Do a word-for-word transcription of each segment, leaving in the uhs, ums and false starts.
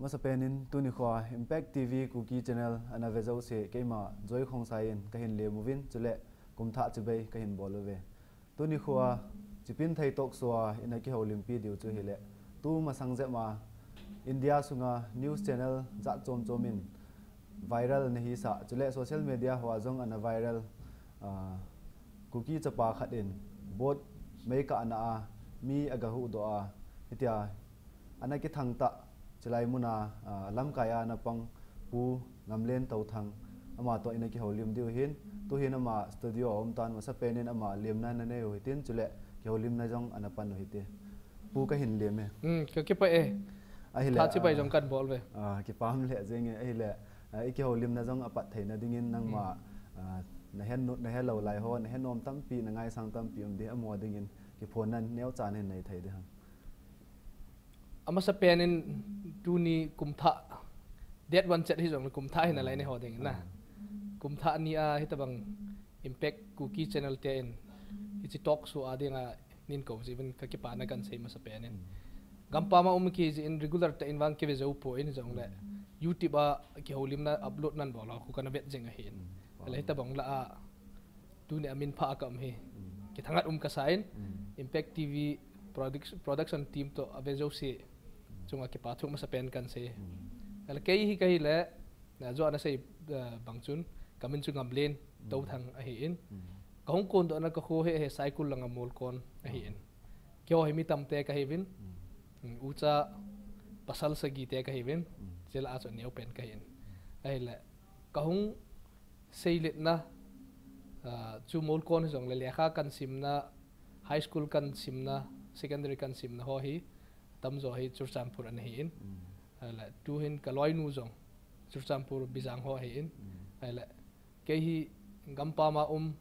Masapen in tuni khoa Impact T V Kuki Channel ana ve jouse keima Joy Khongsai in kahin lem uvin, chule kumthah chibai kahin bol uve. Tuni khoa Chipinthei Talk Show a ina kihoulimpi diu chu hile, tu masang jep ma India sunga news channel jat chom chom in viral nahi sa, chule social media hoa jong ana viral, ah, Kuki chapa khat in boat mei kahna a mi aga huhdoh a, hitia ana kithang tah, chilai muna, ah, lamkai a ana pang Pu Ngamlen Touthang, ama toh ina kihoulim diu hin, tuhin ama studio a um tan, masapen in ama lemna nanei u hitin, chule kihoulimna jong ana pan u hite. Pu, kahin lem e. Hmm, kakipah e. Ahile, tha chibai, ah, jong kan bol uve. Ah, kipah lheh jeng e, ahile, ah, ikihoulimna jong apat theina dingin nangma, hmm, ah, nahe nu-, nahe lou lai ho, nahe nom tampi, nangaisang tampi um ding, amaho dingin kiphonna neocha nahin nei thei ding ham? Amasapen in tuni kumthah, date one chet hijongle kumthah hi nalai nei ho ding na. Ah. Kumthah ni a hitabang Impact Kuki Channel te in hiche talk show a dinga nei kou jiuvin kakipana kan sei masapen in. Hmm. Gampam a um kiji in regular tah in vang kive jou poi, hijongle, hmm, YouTube a kihoulimna upload nan bol ho khu kana vet jing ahin. Hmm. Ahile hitabang lah a tuni a min pha a ka um hi, hmm, kithangat um kasa in, hmm, Impact T V produc-, production team toh ave jouse, hmm, chunga kipa thu masapen kan sei. Hmm. Ahile kei hi kahile, na jo ana sei, eh, bang chun, kamin chu Ngamlen, hmm, Touthang ahin. Hmm. Kahung kondohna kakho hi, hi Saikul langa Molkon ahin. Hmm. Keiho hi mi tam te kahiuvin. Hmm. Hmm, ucha pasal sagi te kahiuvin. Hmm. Chule achu aneopen kahin. Ahile, kahung seiletna, ah, chu Molkon hijongle lekha kan simna, high school kan simna, secondary kan simna ho hi, tamjo hi Churachandpur ana hin. Hmm. Ahile, tuhin kaloinu jong Churachandpur Bijang ho ahin. Hmm. Ahile, kei hi gampam a um,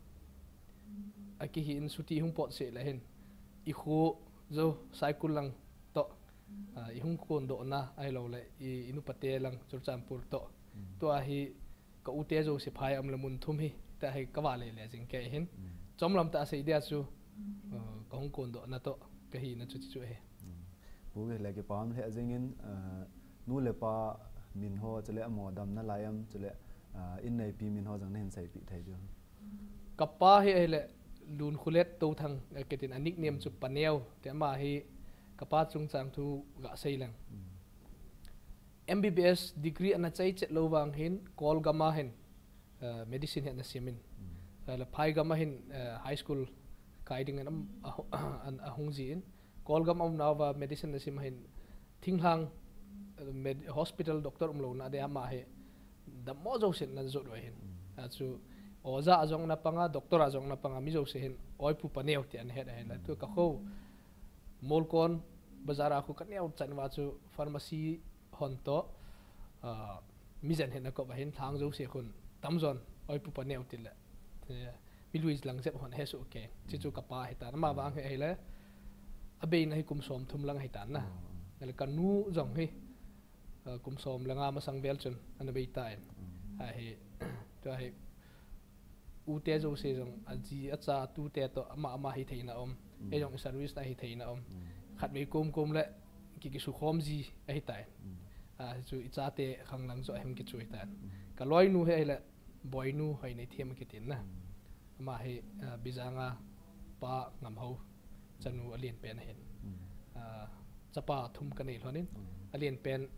akihin chuti hung pot seh le hin, ikho jo Saikul lang toh, ah, ihung kondohna ahiloule, i, inupa te lang Churachandpur toh. Hmm. Tua hi ka u te jouse phai a um le mun thum hi, tia hi kavale le jing kei hin. Hmm. Chomlam tah a sei dia chu, ah, kahung kondohna toh kahina chu, chu ahi. Hmm. Pu, hile kipah lheh jeng in, ah, nu le pa min ho, chule amaho damna lai am, chule, ah, inneipi min ho jong nahin seipeh thei diu? Kapa hi ahile Lunkholet Touthang, eh, kitin, a nickname chu Paneo, ti ama hi kapa chungchang thu gasei leng. Hmm. M B B S degree ana chai chet lou vang hin, Kolgam a hin, eh, medicine hi ana sim in. Hmm. Ahile phaigam a hin, eh, high school kai dingin am-, a, an, ahung ji in. Kolgam a um nauva medicine ana sim a hin, thinglhang, eh, med-, hospital doctor umlouna dia ama hi dammo jousen ana jot u ahin. Hmm. Achu oja a jong ana panga, doctor a jong ana panga, mi jouse hin, Oi Pu Paneo, ti ana het ahin. Hmm. Tua kakho Molkon bazar a khu kaneo chan uva chu pharmacy hon toh, ah, mi jen hin akop ahin, lhang jouse khun tamjon Oi Pu Paneo tile, eh, mi lui lang jep hon ahesoh kei. Chuchu kapa ahitan. Ama vang hi ahile, abeina hi kum somthum lang ahitan na. Hmm. Ahile kanu jong hi, ah, kum som le nga masang vel chun ana beitan. Hmm. Ahi, tua hi, u te jouse jong, aji, acha, atute toh, ama, ama hitheina um. Hmm. Ei jong i service na hitheina um. Hmm. Khatvei kom kom le, ki, kisukhom ji ahitan. Hmm. Ah, chu ichate khang lang chu ahung kichu ahitan. Hmm. Kaloinu hi ahile, Boinu Hoineithem kitin na. Hmm. Ama hi, ah, Bijang a pa Ngamhao chanu alen pen ahin. Hmm. Ah, chapa thum kanei lhonin. Hmm. Alen pen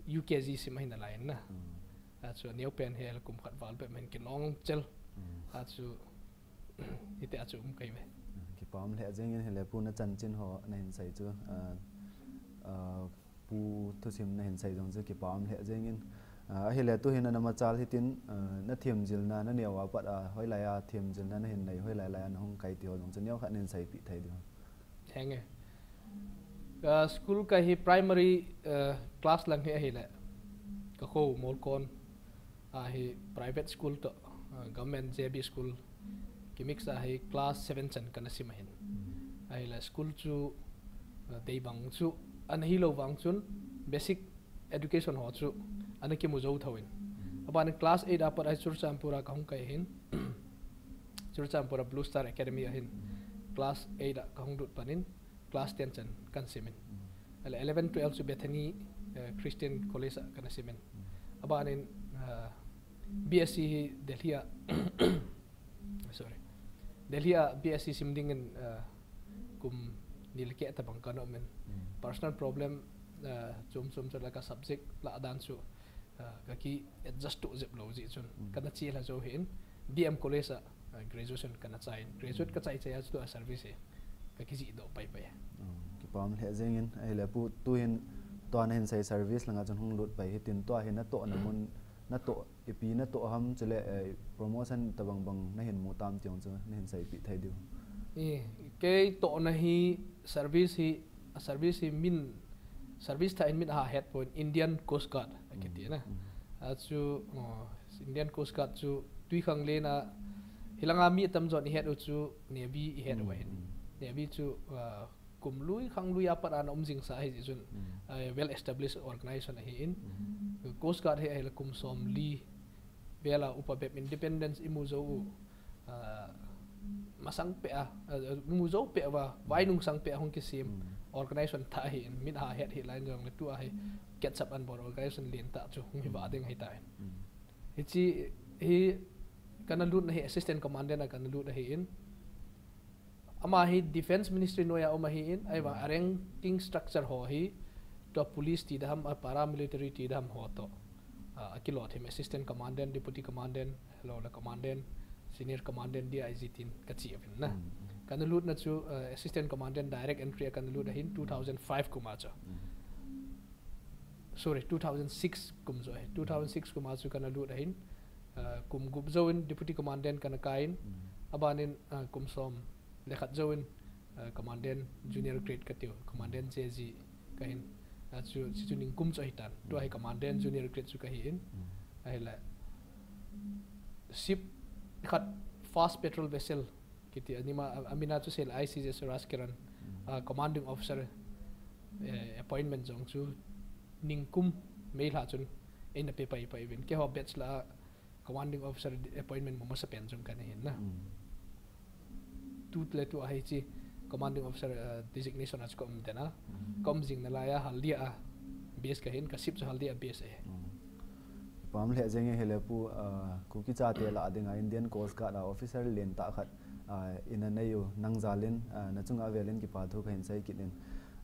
U K G sim ahin alai in na. Hmm. Achu aneo pen hi ahile kum khat val bep hin kinong chel. Hmm. Achu hiti achu um kei ve. Hmm, kipah lheh jeng in, hile Pu, nachanchin ho nahin sei chu, ah, ah, Pu thusim nahin sei jong chu kipah lheh jeng in. Ah, ahile tuhin ana machal hitin, ah, nathem jilna, naneo a pat a, hoilai a them jilna nahin nei, hoilai lai a nahung kai ti ho jong chu neokhat nahin seipeh thei diu? Henge. Ka school kahi primary, eh, class lang hi ahile, kakho Molkon a hi private school toh, eh, government J B school kimix a hi class seven chan kana sim ahin. Ahile school chu, eh, dei bang chu ana hilou vang chun basic education ho chu ana kimu jou thou in. Aban class eight a pat a hi Churachandpur a kahung kai ahin. Churachandpur a Blue Star Academy a hin class eight a kahung lut panin class ten chan kan sim in. Ahile eleven twelve chu Bethany, eh, Christian College a kana simin. Abanin, eh, B S C hi Delhi a, sorry, Delhi a B S C sim dingin, eh, kum ni le keh tabang kana umin. Personal problem, eh, chom chom chu la ka subject lah dan chu, eh, ka ki adjust to jep lou jeh chun. Kana che la jou hin D M College a, eh, graduation kana chai. Graduate ka chai chai a chu tua service hi ka kijih doh pai pai. Kipah lheh jengin, ahile Pu, tuhin tua nahin sei service langa chun hung lut pai hitin, tua hi natohna mun, natoh, ipi natoh ham chule, eh, promotion tabang bang nahin mu tam ti jong chu nahin seipeh thei diu. Eh, kei tohna hi service hi, a service hi min, service thah in min aha het pon Indian Coast Guard akiti na. Achu, oh, Indian Coast Guard chu Tuikhanglen a, hilanga mi atamjon ihet u chu Navy ihet u ahin. Navy chu, ah, kum lui khang lui a pat ana um jingsa ahi jeh chun, ah, well established organization ahin. Coast Guard hi ahile kum somli vel a upa bep independence imu jou u, ah, masang peh a, ah, mu jou peh uva, vainung sang peh a hung kisem organization thah ahin, min aha het hi lai jongle tua hi catch up an bol organization lentah chu hung hi va ding ahitan. Hiche hi kana lutna hi assistant commandant a kana lut ahin. Ama hi Defence Ministry noiya um ahin, ahivang a ranking structure ho hi, tua police ti dam, a paramilitary ti dam ho toh, ah, akilou thim, assistant commandant, deputy commandant, ahilou le commandant, senior commandant, D I G tin kache uvin na. Kana lutna chu, ah, assistant commandant direct entry a kana lut ahin, two thousand five kum a chu. Sorry, two thousand six kum chu ahi. Two thousand six kum a chu kana lut ahin, ah, kum gup jouvin deputy commandant kana kai in, abanin, ah, kum som le khat jouvin, ah, commandant junior grade katiu, commandant J G kahin. Ah, chu, chu, chu ningkum chu ahitan. Tua hi commandant junior grade chu kahin. Ahile ship khat, fast patrol vessel kiti, anima, a, amin a chu sei le I C S Rajkiran, ah, commanding officer, eh, appointment jong chu ningkum May lha chun eina pe pai pai uvin. Keiho batch lah a commanding officer appointment mu masapen jong kana hin na. Tu le tua hiche commanding officer, ah, designation a chu ka um den a. Ka um jing nalai a Haldia a base kahin, ka ship chu Haldia a base ahi. Kipah lheh jenge, ahile Pu, ah, Kuki chate lah a dinga Indian Coast Guard a officer lentah khat, ah, ina nei u nang jal in, ah, nachunga avel in kipa thu kahin sei kit in.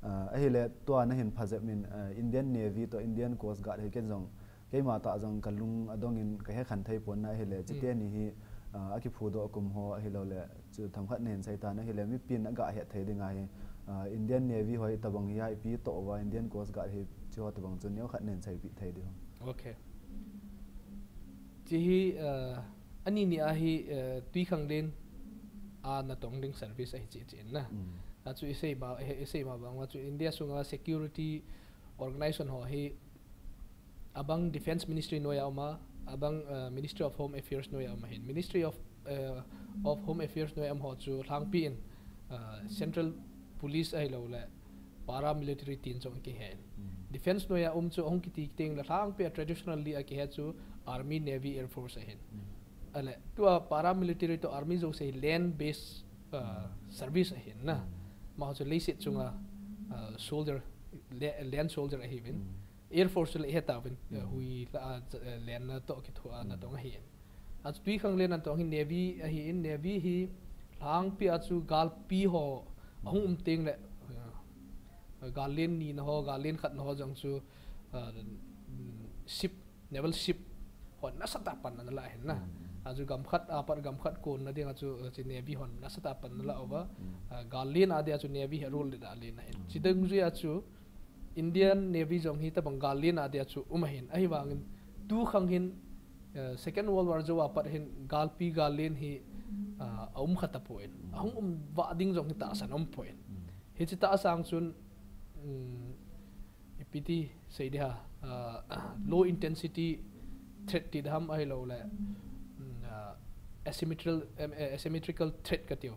Ah, ahile tua nahin phajep min, ah, Indian Navy toh Indian Coast Guard hi ken jong, keima tah jong kalung adong in kahe khen thei pon na, ahile chuteni hi, ah, akiphudoh kum ho ahilou le, chu themkhat nahin sei tan, ahile mipin aga het thei dinga hi, ah, Indian Navy ho hi tabang hi a ipi toh uva, Indian Coast Guard hi chu ho tabang chu neokhat nahin seipeh thei diu. Okay. Chu hi, ah, ani ni a hi, ah, Tuikhanglen a natong ding service ahi cheh cheh in na. Achu isei ma, isei ma bang uva chu India sunga security organization ho hi abang Defence Ministry noiya um a, abang, ah, Ministry of Home Affairs noiya um ahin. Ministry of, ah, of Home Affairs noiya um ho chu lhangpi in, ah, Central Police ahilou le paramilitary tin jong kihe in. Defence noiya um chu ahung kiti teng le lhangpi a traditionally akihe chu Army, Navy, Air Force ahin. Ahile tua paramilitary toh Army jouse hi land base, ah, service ahin na. Amaho chu leiset chunga, ah, soldier, le-, land soldier ahiuvin. Air Force chu le hetauvin, eh, hui lah a, eh, lenna toh kithoa natong ahin. Achu Tuikhanglen natong hi Navy ahin, Navy hi lhangpi a chu galpi ho ahung um teng le, eh, gallen nina ho, gallen khatna ho jong chu, ah, ship, naval ship hon nasatah a pan ana la ahin na. Achu gam khat a pat gam khat konna dinga chu, eh, chu Navy hon nasatah a pan ana la uva, ah, gallen a dia chu Navy hi role le da len ahin. Chu dungjuia chu Indian Navy jong hi tabang gallen a dia chu um ahin, ahivangin tukhang hin, eh, Second World War jou a pat hin galpi gallen hi, ah, aum kha tapon. Ahung um vah ding jong hi tahsan aumpon. Hiche tahsan chun, um, ipi ti sei ding ham, ah, low intensity threat ti dam ahilou le, um, ah, asymmetrical, em, eh, asymmetrical threat katiu.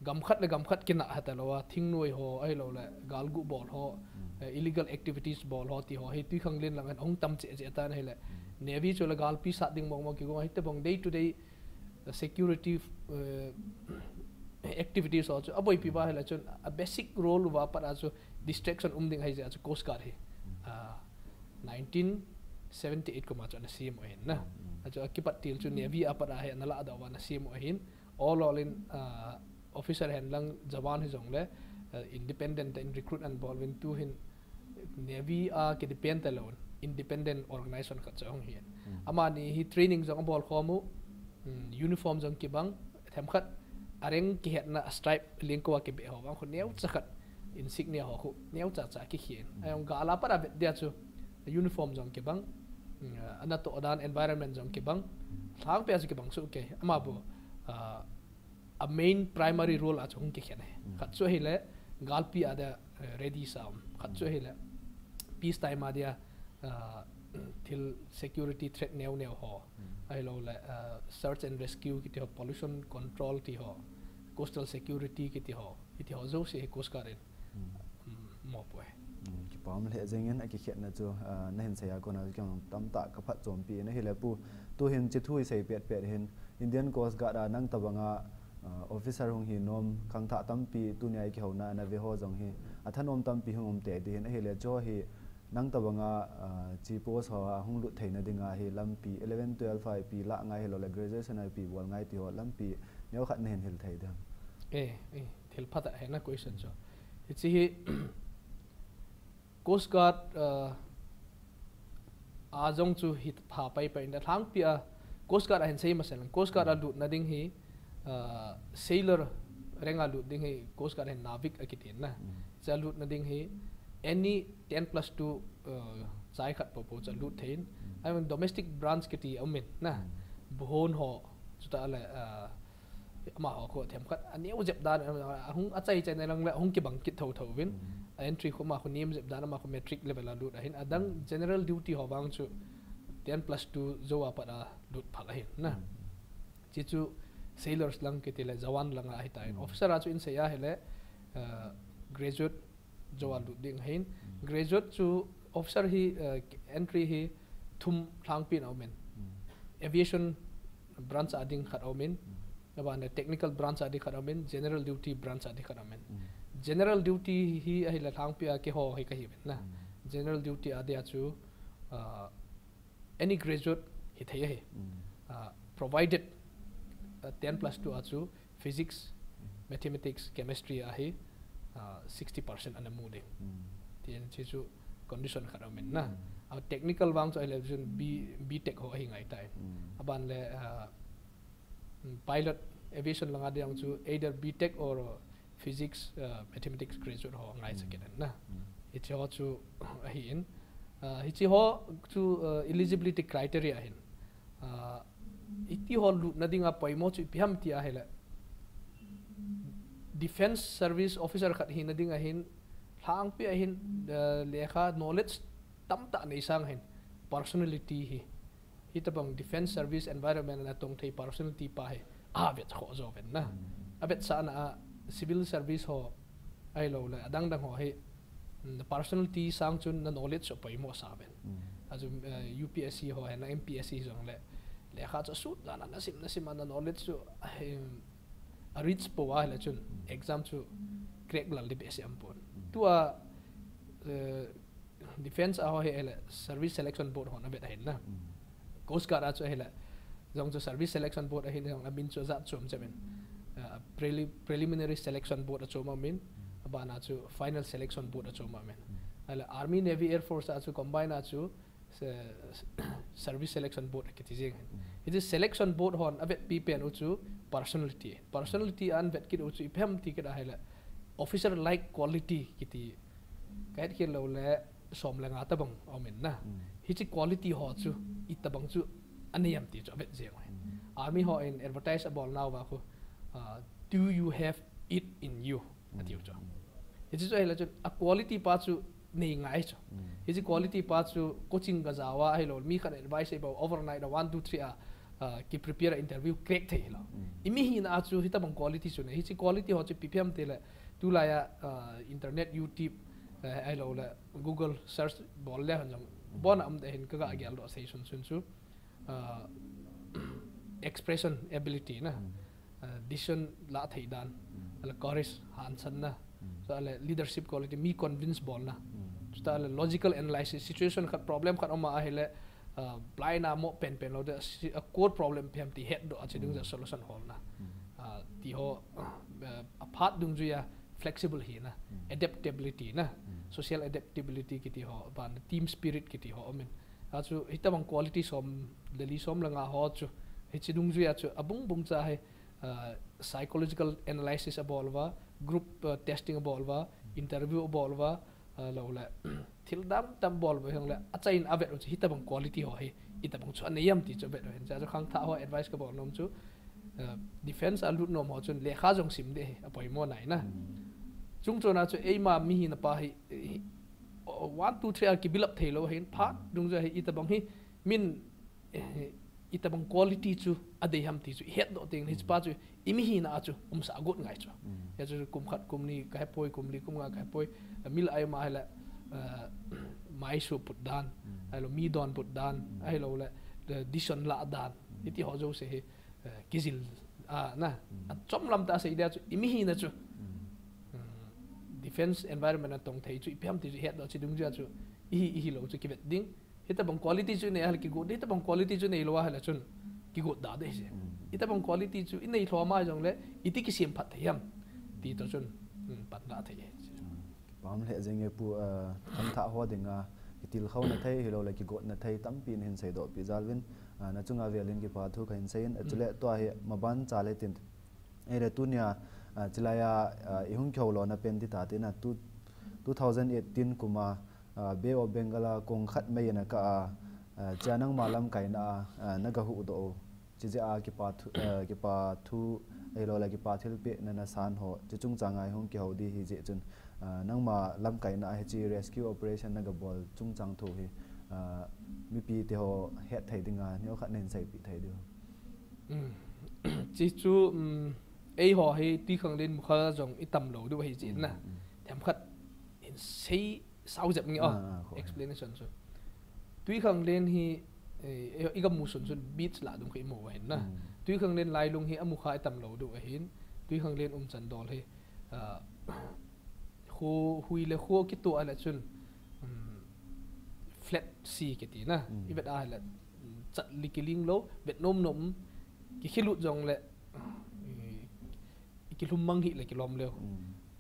Gam khat le gam khat kinah ha talou a, thingnoi ho, ahilou le, galgu bol ho, eh, illegal activities bol ho, ti ho, hi Tuikhanglen lang hin ahung tam cheh cheh tan ahile. Navy chu le galpi sat ding mong mong kigong, hitobang day to day, eh, security, eh, activities ho chu aboipi ba hila chun a basic role uva pat a chu distraction um ding ahi jeh a chu Coast Guard hi, ah, nineteen seventy-eight kum a chu ana sem u ahin na. A chu akipat til chu Navy a pat a hi ana ladoh uva ana sem u ahin, all all in, ah, officer hen lang jawan hijongle, ah, independent in recruit ana bol uvin, tu hin Navy a kidepend talou in independent organization khat chu ahung hi. Amani hi training jong abol khom u, um, uniform jong kibang, themkhat a rank kihetna a stripe lengkou a kibe ho vang khu neocha khat, insignia ho khu neocha cha kikhen. Ahung gal a pat a vet dia chu uniform jong kibang, um, ana toh dan environment jong kibang, lhangpi a chu kibang soh kei. Amabu, ah, a main primary role a chu hung kikhen ahi. Khat chu ahile galpi a dia, eh, ready sa um. Khat chu ahile peace time a dia, ah, thil security threat neo neo ho. Ahilouleh, ah, search and rescue kiti ho, pollution control ti ho, coastal security kiti ho, kiti ho jouse hi Coast Guard in, um, mopo ahi. Kipa um lheh jengin akikhetna chu, ah, nahin seiya kona chu keiman tamtah kaphatchompi in ahile pu. Tuhin hiche thu isei pet pet hin Indian Coast Guard a nang tobanga, ah, officer hung hi nom khangthah tampi tunia ikihouna nave ho jong hi athanom tampi hung um tei ding hin ahile chu hi nang tobanga, ah, hiche post ho a hung lut theina dinga hi lampi eleven, twelve a ipi lah ngai ahilouleh graduation a ipi bol ngai ti ho lampi neokhat nahin hil thei dem? Eh, eh, thil phatah ahina question chu. Hiche hi Coast Guard, ah, a jong chu hi pha pai pai in, alhangpi a Coast Guard a hin sei masang, Coast Guard a lutna ding hi, ah, sailor rank a lut ding hi Coast Guard a hin Navik akitin na. Hiche a lutna ding hi any ten plus two, ah, chai khat popo chu alut thei in. Ahin domestic branch kiti aumin na. Buhon ho, chutah le, ah, amaho khu themkhat aneo jep dan, ahung achai chai na lang le ahung kibang kit thotho uvin. A entry khu ama khu nem jep dan, ama khu matric level a lut ahin, adang general duty ho vang chu ten plus two jou a pat a lut phal ahin na. Hiche chu sailors lang kiti le jawan lang ahitan. Officer a chu in seiya ahile, ah, graduate jou a lut ding ahin. Graduate chu officer hi, ah, entry hi thum lhangpi in aumin. Aviation branch a ding khat aumin. Aban le technical branch a ding khat aumin, general duty branch a ding khat aumin. General duty hi ahile lhangpi a keiho hi kahiuvin na. General duty a dia chu, ah, any graduate hithei ahi. Ah, provided, ah, ten plus two a chu physics, mathematics, chemistry a hi, ah, sixty percent ana mu ding. Ti hiche chu condition khat aumin na. Ah, technical vang chu ahile chun B, B Tech ho ahi ngaitai. Aban le, ah, pilot, aviation langa ding chu either B Tech or physics, ah, mathematics graduate ho angaisah kit in na. Hiche ho chu ahin. Ah, hiche ho chu, ah, eligibility criteria ahin. Ah, hiti ho lutna dinga poimo chu ipi ham ti ahile, defense service officer khat hina ding ahin, lhangpi a hin, ah, lekha knowledge tamtah nei sang ahin, personality hi, hitobang defense service environment a natong thei personality pa hi avet khoh jou uvin na. Avetsahna a civil service ho ahilouleh adang dang ho hi, mm, personality sang chun na knowledge chu poimo sa uvin. Achu, eh, U P S C ho hi na M P S C jongle lekha chu asut dan a nasim nasim a na knowledge chu, eh, a reach pou ahile chun exam chu crack lal ding behseh aumpon. Tua, eh, defense a ho hi ahile Service Selection Board hon avet ahin na. Coast Guard a chu ahile jong chu Service Selection Board ahin jong amin chu ajat chom chom in. Ah, preli-, Preliminary Selection Board achom aumin, abana chu Final Selection Board achom aumin. Ahile Army, Navy, Air Force a chu combine a chu se-, Service Selection Board akiti jeng ahin. Hiche Selection Board hon avetpi pen u chu personality. Personality a avet kit u chu ipi ham ti kit ahile officer like quality kiti, kahetkhel loule som le nga tobang aumin na. Hiche quality ho chu itobang chu anei am ti chu avet jeng u ahin. Army hon advertise abol nauva khu, ah, "Do you have it in you?" atiu chu. Hiche chu ahile chun a quality pa chu nei ngai chu. Hiche quality pa chu coaching gajao a ahilou, mi khat advice eibol overnight a one, two, three a, ah, ki prepare a interview crack thei hilou. Imi hina a chu hitobang quality chu nei. Hiche quality ho chu ipi ham tile tulai a, ah, internet, YouTube, eh, ahiloule Google search bol le hon jong abon a um ding ahin kaga geldoh sei sun sun chu, ah, expression ability na, ah, decision la thei dan, Courage, hansanna. Chutah le leadership quality, mi convince bolna. Chutah le logical analysis, situation khat, problem khat um a ahile, uh, blind a mo penpen lou ding, a core problem ipi ham ti hetdoh a, chidungjuia solution holna. Uh, ti ho, uh, aphat dungjuia flexible hina, adaptability na, social adaptability kiti ho, ban team spirit kiti ho, I mean. Achu hitobang quality som le li som le nga ho chu, hiche dungjuia chu abung bung cha hi, uh, psychological analysis abol uva, group, uh, testing abol uva, interview abol uva, uh, lou le, thil dang dang bol uva, hung le, achaina avet u chu hitobang quality ho hi, itobang chu anei ham ti chu avet u hin. Cha chu khangthah ho advice kabol nom chu, uh, defense a lut nom ho chun lekha jong sim ding hi apoimo nai na. Chung chona chu eima mi hina pa hi, hi, uh, one, two, three a kibuild up thei lou hin, phat dungjuia hi itobang hi, min, eh, itobang quality chu adei ham ti chu ihetdoh teng le hichepa chu imi hina a chu umsah agot ngai chu. Hichu kum khat, kum ni kahepoi, kum li, kum nga kahepoi, mil ai ma ahile, uh, maisu put dan, ahilou mi donbut dan, ahilou le, uh, decision la dan. Hiti ho jouse hi, uh, kijil, ah, na. Achom lam tah a sei dia chu, imi hina chu. Um, defense environment a tong thei chu ipi ham ti chu ihetdoh, chidungjuia chu ihi, ihi lou chu kivet ding. Hitobang quality chu inei ahile kigot ding, hitobang quality chu neilou ahile chun kigot da ding ahi. Hitobang quality chu inei lhom a jongle iti kisem phat thei ham ti toh chun, um, pan da thei ahi. Pam le jeng e pu, uh, khangthah ho dinga kitilkhouna thei, hilou le kigotna thei tampi nahin seidoh pi jal uvin, uh, nachunga velin kipa thu kahin seiyin, uh, chule tua hi maban cha le tin. Ahile tunia, uh, chilai a, uh, ihung kihou lona pen ti ta tina, two, two thousand eighteen kum a, uh, Bay of Bengal a kong khat mei in akah a, uh, chua nangma lamkaina a, uh, naga huhdoh u. Chijeh a kipa thu, uh, kipa thu, ahilou le kipa thilpeh na nasan ho, chu chungchang a ihung kihou di ahi jeh chun, uh, nangma lamkaina a hiche rescue operation naga bol chungchang thu hi, uh, mipi te ho het thei dinga, neokhat nahin seipeh thei diu. Um, hichu, um, eiho hi Tuikhanglen mukha jong itam lou diu ahi jeh in na. Themkhat hin sei sao jep nge, ah, explanation chu. Tuikhanglen hi, eh, i, igam mu sunsun beach lah dung kha imu ahin na. Tuikhanglen lailung hi amukha itam lou diu ahin. Tuikhanglen umchan dol hi, ah, khu, hui le khu kitoh a le chun, um, flat sea kiti na. Ivet a le, um, chat li kiling lou, vet nom nom, kikhilut jongle, i, ikilhum mang hih le kilom leu.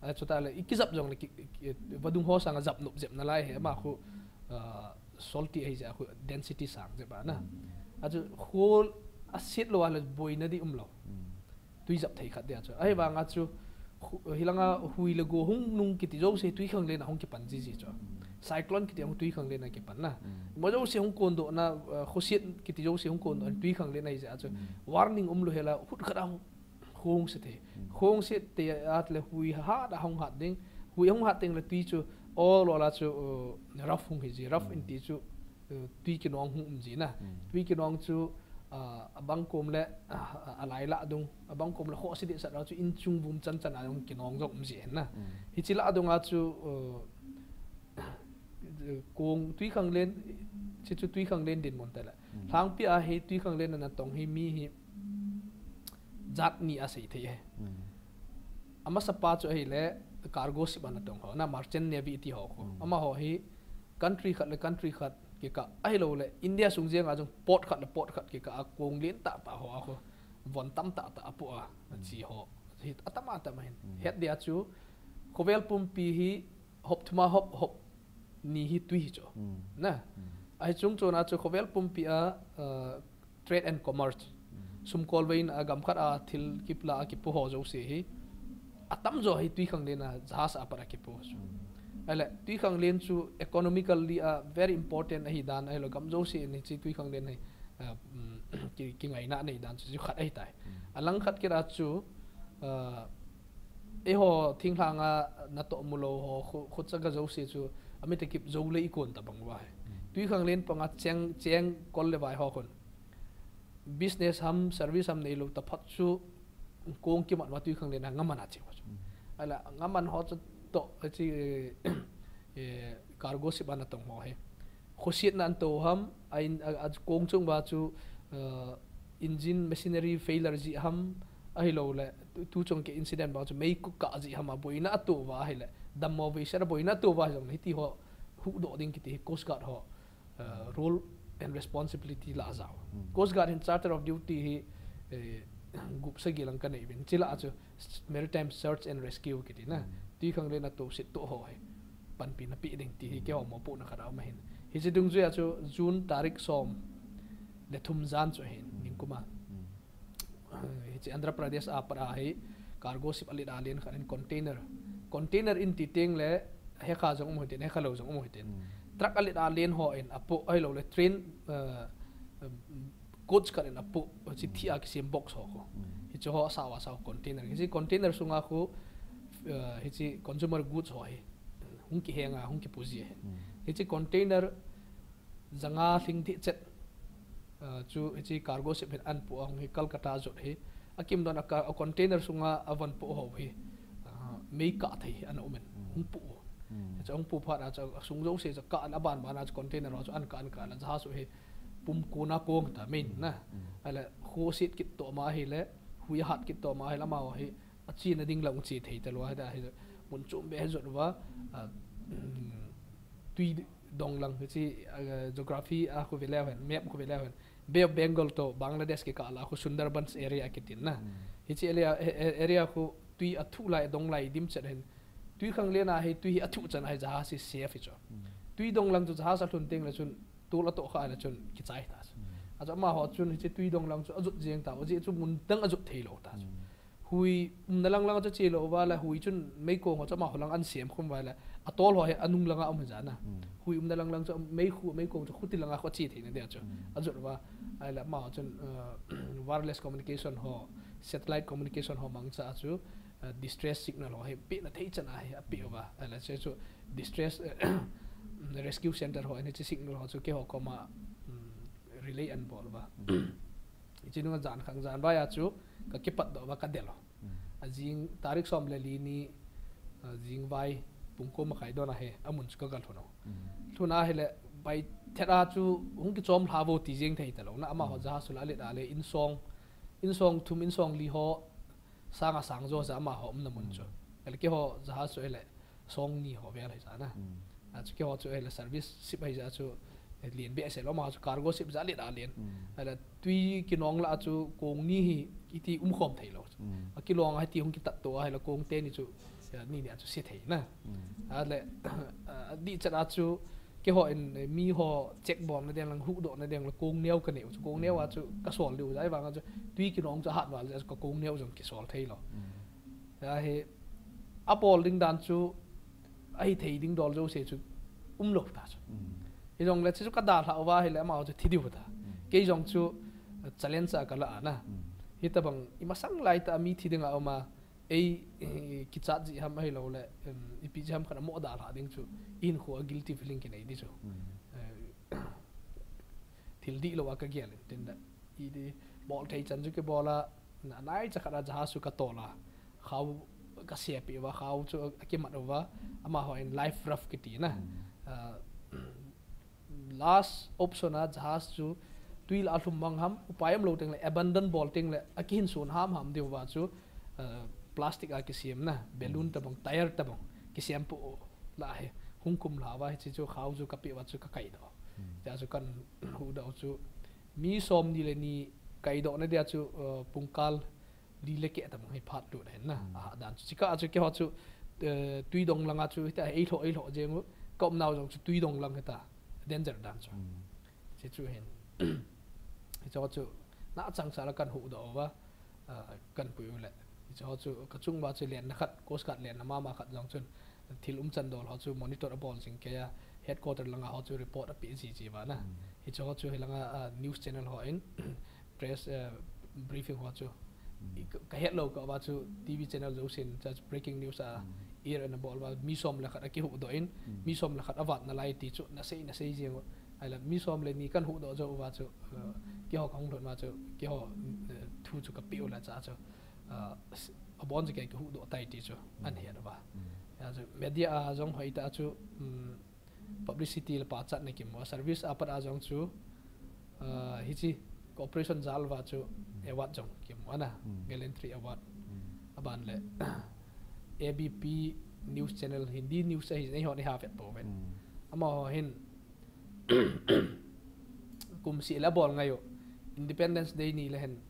A, chutah le, ikijap jongle, ki, ki, vadung ho sanga jap nop jep nalai hi, ama khu, ah, salty ahi jeh a khu density sang jep a na. Achu khu aset lou a le boina di umlou. Tui jap thei khat dia chu. Ahivanga chu, khu, hilanga hui le go hung nung kiti jouse Tuikhanglen a hung kipan jiji chu. Cyclone kiti hung Tuikhanglen a kipan na. Mo jouse hung kondoh na, uh, khoset kiti jouse hung kondoh na Tuikhanglen ahi jeh a chu. Warning umlou hela, hut khat a hung se thei. Hung se thei a le hui hat a hung hat ding. Hui hung hat teng le tui chu, ol ol a chu, uh, rough hung hi ji, rough in ti chu, uh, tui kinong hung um ji na. Tui kinong chu, ah, abang kom le, ah, alai lah dung, abang kom le khoh si deh sat ra chu in chung vum chan chan a jong kinong jong um ji hen na. Hiche lah dung a chu, uh, kong Tuikhanglen, hiche chu Tuikhanglen dinmun tah le. Lhangpi a hi Tuikhanglen a natong hi mi hi jat ni a sei thei e. Amasa pa chu ahile cargo ship a natong ho, na merchant navy ti ho khu. Amaho hi country khat le country khat kikah ahilou le India sung jeng a jong port khat le port khat kikah a kong len tah tah ho a khu von tam tah tah apoh a, achi ho. Hi atam atam ahin. Het dia chu khovel pumpi hi hop thum a hop, hop ni hi tui hi chu. Na. Ahi chung chon a chu khovel pumpi a, uh, trade and commerce. Sum kolvei in a gam khat a thil kipla a kipoh ho jouse hi. Atamjo hi Tuikhanglen a jahas a pat a kipoh chu. Ahile, Tuikhanglen chu economically a very important ahi dan ahilou gam jouse in hiche Tuikhanglen hi, uh, um, ki, kingaina nei dan chu, chu khat ahi tai. Alang khat kit a chu, uh, eiho thinglhang a natoh mulou ho, khu, khucha ga jouse chu, amit a kip jou le ikon tabang uva hi. Tuikhanglen panga cheng, cheng kol le vai ho khun. Business ham, service ham neilou taphot chu, kong kimat uva Tuikhanglen a ngaman a che uva chu. Ahile, ngaman ho chu toh, hiche, eh, cargo ship a natong ho hi. Khoset na anto ham, a in, a, a kong chung uva chu, uh, engine machinery failure ji ham, Ahilou le, tu, tu chung kei incident bang chu mei kukah jeh ham a boina ato uva ahile, dammo vei sera boina ato uva hijongle hiti ho huhdoh ding kiti hi Coast Guard ho, uh, role and responsibility lah a jao. Coast Guard hin charter of duty hi, eh, gup sagi lang kanei uvin. Chule chu maritime search and rescue kiti na. Tui khanglen a tohset toh ho hi panpi na pe ding ti hi keiho mopohna khat aum ahin. Hiche dungjuia chu June tarik som le thum jan chu ahin, ningkum a. Hiche Andhra Pradesh a pat a hi cargo ship alet a len khat in container. Container in ti teng le hekha jong um hitin, hekha lou jong um hitin. Truck alet a len ho in apoh, ahilou le train, uh, um, coach khat in apoh, hiche thih a kisem box ho khu. Hiche ho asao asao container. Hiche container sunga khu, uh, hiche consumer goods ho hi hung kihenga, hung kipoh ji ahi. Hiche container janga lhing dih chet, uh, chu hiche cargo ship hin ahin poh a, hung hi Calcutta jot hi. Akim don a, a container sunga avon poh ho hi, uh, mei kah thei ana um in, hung poh u. Hiche hung poh phat a chu asung jouse chu akah in, aban ban a chu container ho chu ahin kah, ahin kah le jahas ho hi pum kona kong ta main na. Ahile khoset kit toh ma ahile, hui ahat kit toh ma ahile, amaho hi achena ding lang che thei talou ahi, hita hi mun chom beh hi jot uva, ah, tui dong lang hiche, ah, geography a khu ve leu hen, map khu ve leu hen, Bay of Bengal toh Bangladesh kikah lah a khu Sundarbans area kitin na. Hiche area, he, he, area khu tui athuh lai, adong lai dim chet hin. Tui khanglen a hi tui hi athuh chan a hi jahas hi safe hi chu. Tui dong lang chu jahas alhun teng le chun tol atoh kha le chun kichai ta chu. Achu amaho chun hiche tui dong lang chu ajot jeng tau, ajeh chu mun dang ajot thei lou ta chu. Hui umna lang lang chu che lou uva le, hui chun meikong ho chu amaho lang ahin sem khum uva le, atol ho hi anung langa um hi jana. Hui umna lang lang chu meikhu, meikong chu khuti langa khu ache theina dia chu ajot uva. Ahile amaho chun, uh, wireless communication ho, satellite communication ho mangcha a chu, uh, distress signal ho hi pehna thei chan a hi apeh uva. Ahile hiche chu distress, uh, rescue center ho in hiche signal ho chu keiho koma, um, relay ahin bol uva. Hiche nunga jan khang jan vai a chu kakipatdoh uva kadel u. Ajing tarik som le li ni, ajing vai pung ko makhai don a hi amun chu kaga lhun u. Lhun ahile bai thet a chu hung kichom lha vo ti jeng thei talou na, amaho jahas chu la alet a le insong, insong thum, insong li ho sanga sang jo ja amaho umna mun chu. Ahile keiho jahas chu ahile song ni ho vel ahi jana. Achu keiho chu ahile service ship ahi jeh a chu, eh, lien behseh lou, amaho chu cargo ship ja alet a len. Ahile tui kinong lah a chu kong ni hi iti umkhom thei lou. Akilong a hiti hung kitat toh ahile kong teni chu, eh, ni ni a chu se thei na. Ahile, ah, adih chet a chu keiho in, eh, miho check bolna ding lang, huhdohna ding lang kong neo kanei u chu, kong neo a chu kasol diu jeh vang a chu tui kinong chu ahat val jeh a chu kakong neo jong kisol thei lou. Ahi, abol ding dan chu, ahithei ding dol jouse chu umlou ta chu. Hijongle hiche chu kadalhah uva ahile amaho chu thi diu ta. Kei jong chu, uh, challenge a kalah a na. Hitobang imasang lai tah a mi thi dinga um a, ei, eh, kichat jeh ham ahilou le, em, ipi jeh ham khat a mo dalhah ding chu, ihinkho a guilty feeling kinei di chu. Eh, thil dihlou a kagel in tin da. Iti bol thei chan chu kibol a, na, naicha khat a jahas chu katol a, khao kasepeh uva, khao chu akimat uva, amaho in life raft kiti na. Ah, last option a jahas chu tui lah a lhum mang ham, upai umlou teng le abandon bol teng le akihinson ham ham diu va chu, ah, plastic a kisem na, balloon tabang, tyre tabang kisem poh lah hi hung kumlha uva, hiche chu khao chu kapeh uva chu kakaidoh. Hichea chu kahin huhdoh u chu mi som ni le ni kaidohna dia chu, ah, pungkal li le keh tabang hi phat lut ahin na, ahat dan chu. Chukah a chu keiho chu, eh, tui dong langa chu hita eilhoh, eilhoh jeng u, kaumnau jong chu tui dong lang hita, danger dan chu. Hiche chu hin. Hiche chu na changseh la kahin huhdoh uva, ah, kahin pui u le. Hiche chu kachung uva chu lenna khat, Coast Guard lenna mama khat jong chun, thil umchan dol ho chu monitor abol jing keiya, headquarter langa ho chu report apeh jiji uva na. Hiche chu hilanga, ah, news channel ho in, press, eh, briefing ho chu. Ka, kahetlou kah uva chu T V channel jousen, chu breaking news a, air ana bol uva, mi som le khat akihuhdoh in, mi som le khat avat nalai ti chu, nasei, nasei jeng u. Ahile, mi som le ni kahin huhdoh jou uva chu, eh, keiho kahung lhun uva chu, keiho, eh, thu chu kapeh u le cha chu, eh, abon chu kei kahuhdoh tai ti chu, ahin het uva. Hijeh chu, media a jong hoitah chu, um, publicity le pachatna kimu a, service a pat a jong chu, ah, hiche, Cooperation jal uva chu award jong kimu ana, Gallantry Award. Aban le A B P News Channel, Hindi news ahi, eihon iha vet bou ven. Amaho hin kum seh le abol ngai u, Independence Day ni le hin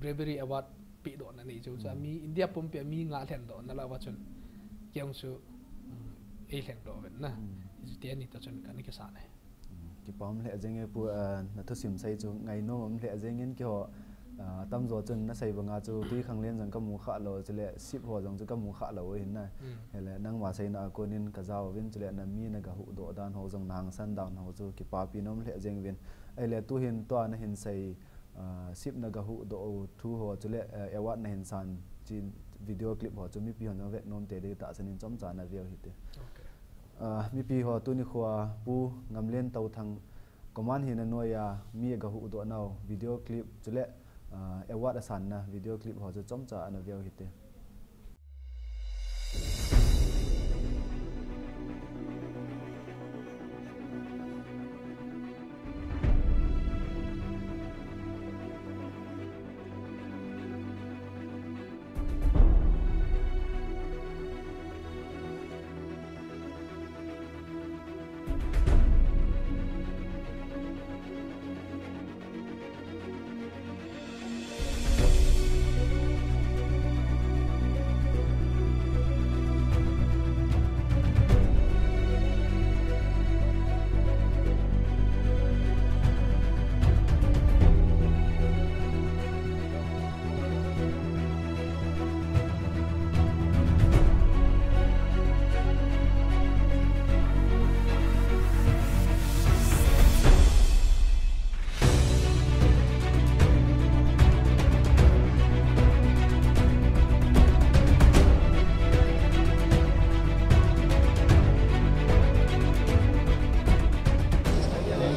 Bravery Award pedohna nei chu chu, ami India pumpi a mi nga lhendohna lah uva chun kei jong chu ei lhendoh uvin na. Hichu teni toh chun kana kisan ahi. Kipa um lheh jenge pu, na thusim sei chu ngainom um lheh jengin, keiho atamjo chun nasei banga chu Twikhanglen jong kamu khalou, chule Sip ho jong chu kamu khalou ahin na. Hile nangma seina a konin kajao uvin, chule nami nagahuhdoh dan ho jong, nahangsan dan ho chu kipapi nom lheh jeng uvin. Ahile tuhin tua nahin sei, Sip nagahuhdoh u thu ho, chule award nahin san, hiche video clip ho chu mipi hon jong vet nom tei ding tahsan in chomcha naveu hite. Mipi ho, tuni khoa Pu Ngamlen Touthang command hina noiya mi agahuhdoh nau video clip chule award asanna video clip ho chu chomcha naveu hite.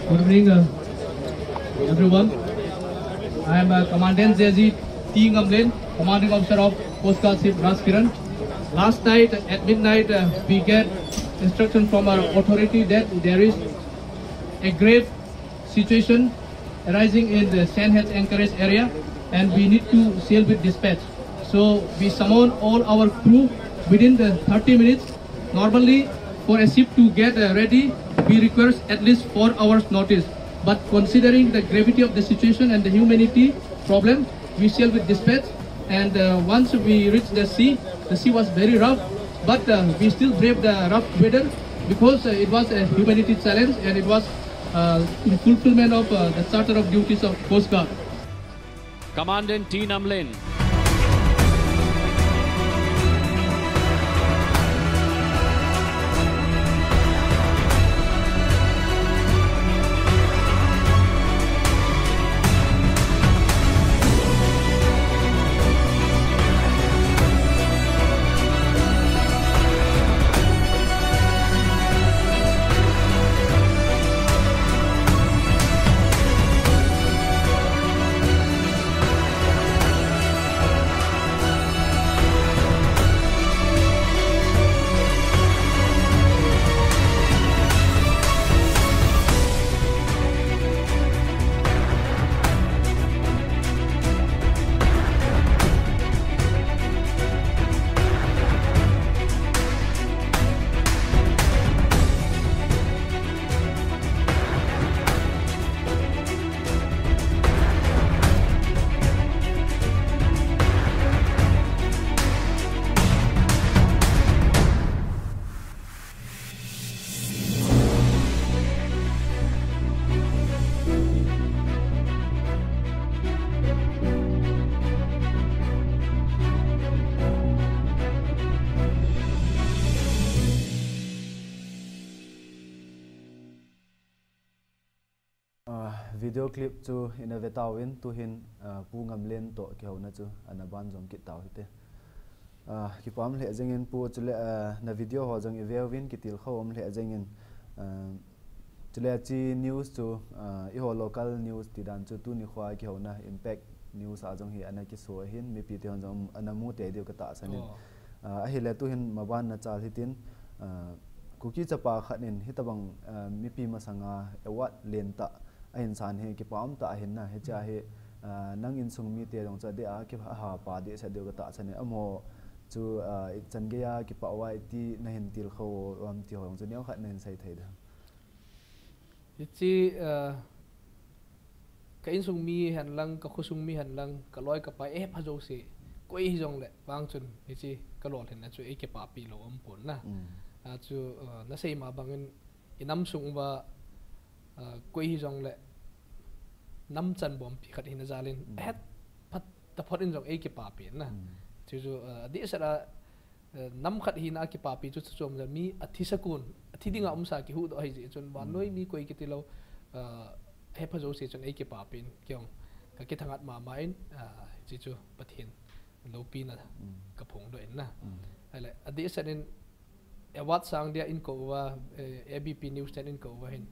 Good evening, uh, everyone. I am uh, Commandant J G T Ngamlen, Commanding Officer of Coast Guard Ship Rajkiran. Last night at midnight, uh, we get instruction from our authority that there is a grave situation arising in the Sand Heads Anchorage area, and we need to sail with dispatch. So we summon all our crew within the thirty minutes. Normally, for a ship to get uh, ready, we request at least four hours notice. But considering the gravity of the situation and the humanity problem, we sail with dispatch. And uh, once we reach the sea, the sea was very rough, but uh, we still braved the rough weather because uh, it was a humanity challenge and it was uh, in fulfillment of uh, the charter of duties of Coast Guard. Commandant T Ngamlen. Video clip chu ina vetauvin, tuhin Pu Ngamlen toh kihouna chu ana banjom kit tau hite. Kipah lheh jengin Pu, chule na video ho jong iveuvin kitilkhou um lheh jengin, chule hiche news chu eiho local news tidan chu tuni khoa kihouna Impact News a jong hi ana kiso ahin, mipi te hon jong ana mu tei diu katahsan in. Ahile tuhin maban nachal hitin, Kuki chapa khat in hitobang mipi masanga award lentah Ahin san hi kipa um tah ahin na, hiche a hi, ah, nang insung mite jong chu adeh a kihapa dehset diu katahsan e. Amaho chu, ah, ichan gei a kipa uva iti nahin tilkhou u ham ti ho jong chu neokhat nahin sei thei dem? Hiche, ah, ka insung mi hen lang, ka khosung mi hen lang, ka loi ka pai eipha jouse, koi hijongle vang chun hiche ka lolhinna chu eikipapi lou aumpon na. Achu, ah, nasei ma bangin, inam sung uva, ah, koi hijongle nam chanbompi khat hina jal in, ahet phat taphot in jong eikipapi na. Chuchu, ah, adehset a, ah, nam khat hina a kipapi chu chuchom jal mi athi sakun, athi dinga umsa kihuhdoh ahijeh chun vannoi mi koi kiti lou, ah, hepha jouse chun eikipapi in, kei jong kakithangat mama in, ah, chuchu Pathen loupina kaphongdoh in na. Ahile adehset in award sang dia eikou uva, eh, A B P News ten eikou uva hin,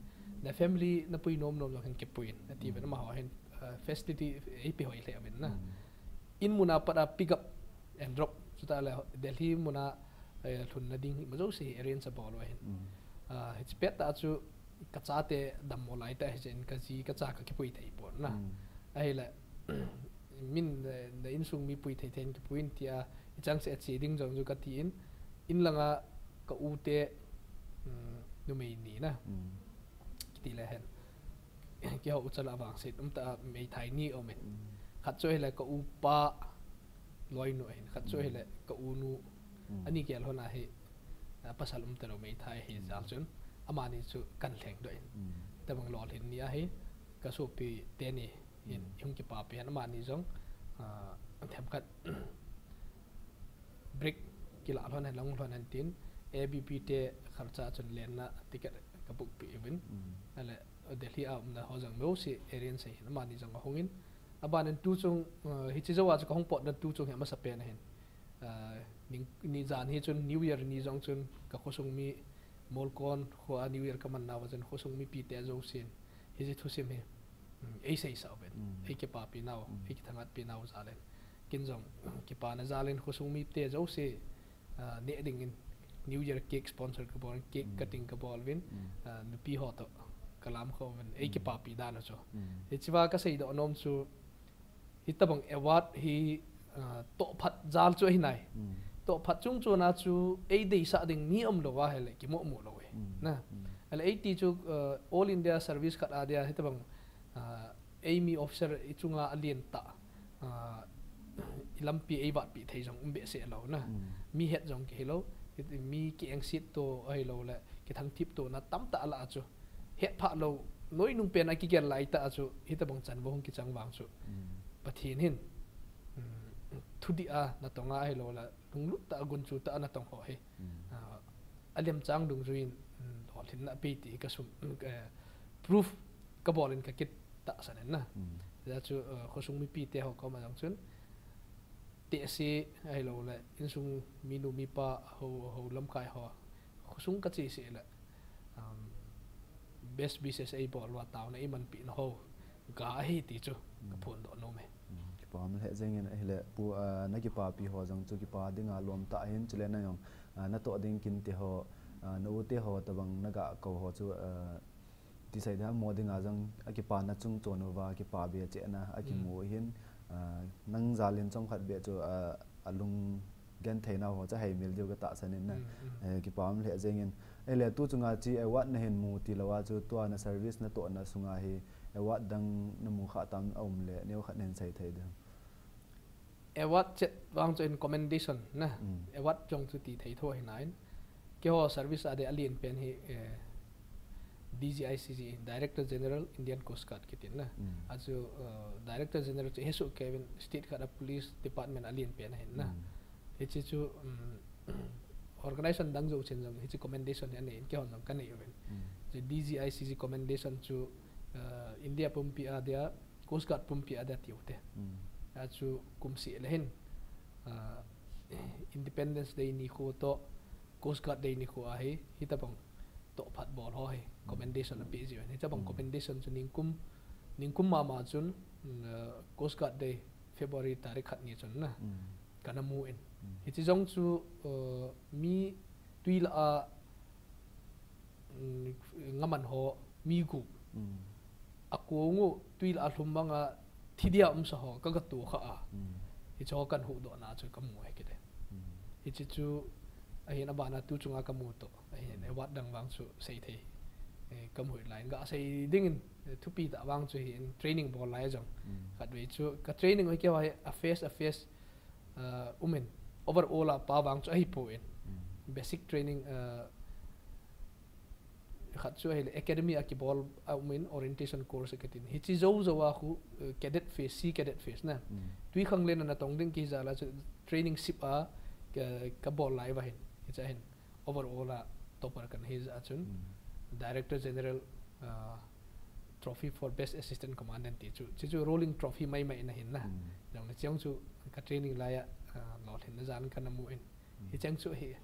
na family napui nom nom jong hin kipuiyin atiuvin, amaho hin, ah, facility eipe hoi lheh uvin na. In muna pat a pick up and drop, chutah le Delhi muna, eh, lhunna ding ima jouse hi arrange abol uva hin, ah, hiche pettah chu kachate dammo laitah hichun kaji kacha kakipui theipon na. Ahile min, eh, na insung mi pui thei thei in kipuiyin tia, ichangseh a che ding jong chu katin, inlanga ka u te, numei ni na, kitile hen, keiho ucha lah a vangset umtah a meithai ni aumin, khat chu ahile ka upa loinu ahin, khat chu ahile ka unu, ani gel lhon a hi, ah, pasal umtalou meithai ahi jal chun, amani chu kan lhengdoh in, tobang lolhin ni ahi, ka sopi teni hin ihung kipapi hen, amani jong, ah, themkhat break kilah lhon hen, lang lhon hen tin, A B P te kharcha chun lenna ticket kabook peh uvin, ahile Delhi a umna ho jong jouse arrange ahin, amani jong ahungin, abanin tuchung, ah, hiche jouva chu kahung potna tuchung hi amasapen ahin, ah, ni jan hi chun New Year ni jong chun ka khosung mi Molkon khoa New Year kaman nauva chun khosung mipite jousen hiche thusim hi eiseisah uvin, eikipapi nau, eikithangatpi nau jal in, ken jong kipana jal in khosung mite jouse, ah, neh dingin New Year cake sponsor kabol, cake cutting kabol uvin, ah, nupi ho toh kalamkhom uvin, eikipapi dan u chu. Hichea kaseidoh nom chu, hitobang award hi, ah, tohphat jal chu ahinai. Tohphat chungchona chu eideisah ding mi umlou ahile kimohmoh lou ahi na. Ahile eiti chu, ah, All India Service khat a dia hitobang, ah, eimi officer ichunga alen tah, ah, ilampi eivatpi thei jong um behseh lou na. Mi het jong kihilou, mi kiengset to ahiloule kithangthip tona tamtah alah a chu, hetphah lou, noinungpen a kigel laitah a chu hitobang chanvo hung kichang vang chu, Pathen hin thudih a natonga ahiloule lunglut tah a gunchu tah a natong ho hi, ah, alemchang dungjuiyin lolhinna apei ti hi kasum, eh, proof kabol in kakitahsan in na. Hijeh chun, ah, khosung mipite ho koma jong chun, tehse ahiloule insung minu mipa ho, ho lamkai ho, khosung kacheseh le, um, best wishes eibol uva taona eimanpeh na ho ga ahi ti chu kaphondoh nom e. Kipah lheh jengin, ahile pu, ah, nakipapi ho jong chu kipa dinga lom tah ahin, chule nang jong, ah, natoh ding kinte ho, ah, na ute ho tobang naga kou ho chu, ah, tisei ding ham, amaho dinga jong akipana chungchon uva kipabe chehna akimu ahin, ah, nang jal in chomkhat beh chu, ah, alung genthei nau ho chu aheimil diu katahsan in na. Eh, kipah lheh jengin. Ahile tuchunga hiche award nahin mu tilou a chu tua na service natohna sunga hi award dang namu khah tam aum le neokhat nahin sei thei dem? Award chet vang chu in commendation na. Award jong chu tithei tho ahinai. Keiho service a dia alen pen hi, eh, D G I C G, Director General Indian Coast Guard kitin na. Achu, eh, Director General chu hesoh kei uvin, state khat a police department alen pen ahin na. Hiche chu, um, organization dang jousen jong hiche commendation hi anei in, keihon jong kanei uvin. Chu D G I C G commendation chu, uh, India pumpi a dia, Coast Guard pumpi a dia tiu te. Achu kum seh le hin, uh, Independence Day nikho toh Coast Guard Day nikho a hi, hitobang tohphat bol ho hi commendation apeh jiuvin. Hitobang commendation chu ningkum, ningkum mama chun, uh, Coast Guard Day February tarik khat ni chun na, kana mu in. Hiche jong chu, uh, mi twi lah a, um, ngaman ho mi gup. akong u tui lah a lhum banga thi dia umsa ho ka ga to kha a. Hiche ho kan huhdoh na chu ka mu ahi kit e. Hiche chu ahin, abana tu chunga ka mu toh ahin, award dang vang chu sei thei ka mu hih lai in, ga sei dingin thupi tah vang chu ahin, training bol lai jong khatvei chu ka training u hi keiho hi a phase a phase umin, overall a pa vang chu ahipoi. Basic training khat chu ahile academy a kibol a umin, orientation course akitin. Hiche jou jou a khu cadet phase, C cadet phase na, tui khanglen a natong ding kihi jal a chu training sip a ka bol lai uva hin. Hiche ahin overall a topper kana hi jeh a chun Director General trophy for best assistant commandant ti chu, hiche chu rolling trophy maimai in ahin na. Jongle hiche jong chu ka training lai a lolhinna jal in kana mu in, hiche jong chu ahi.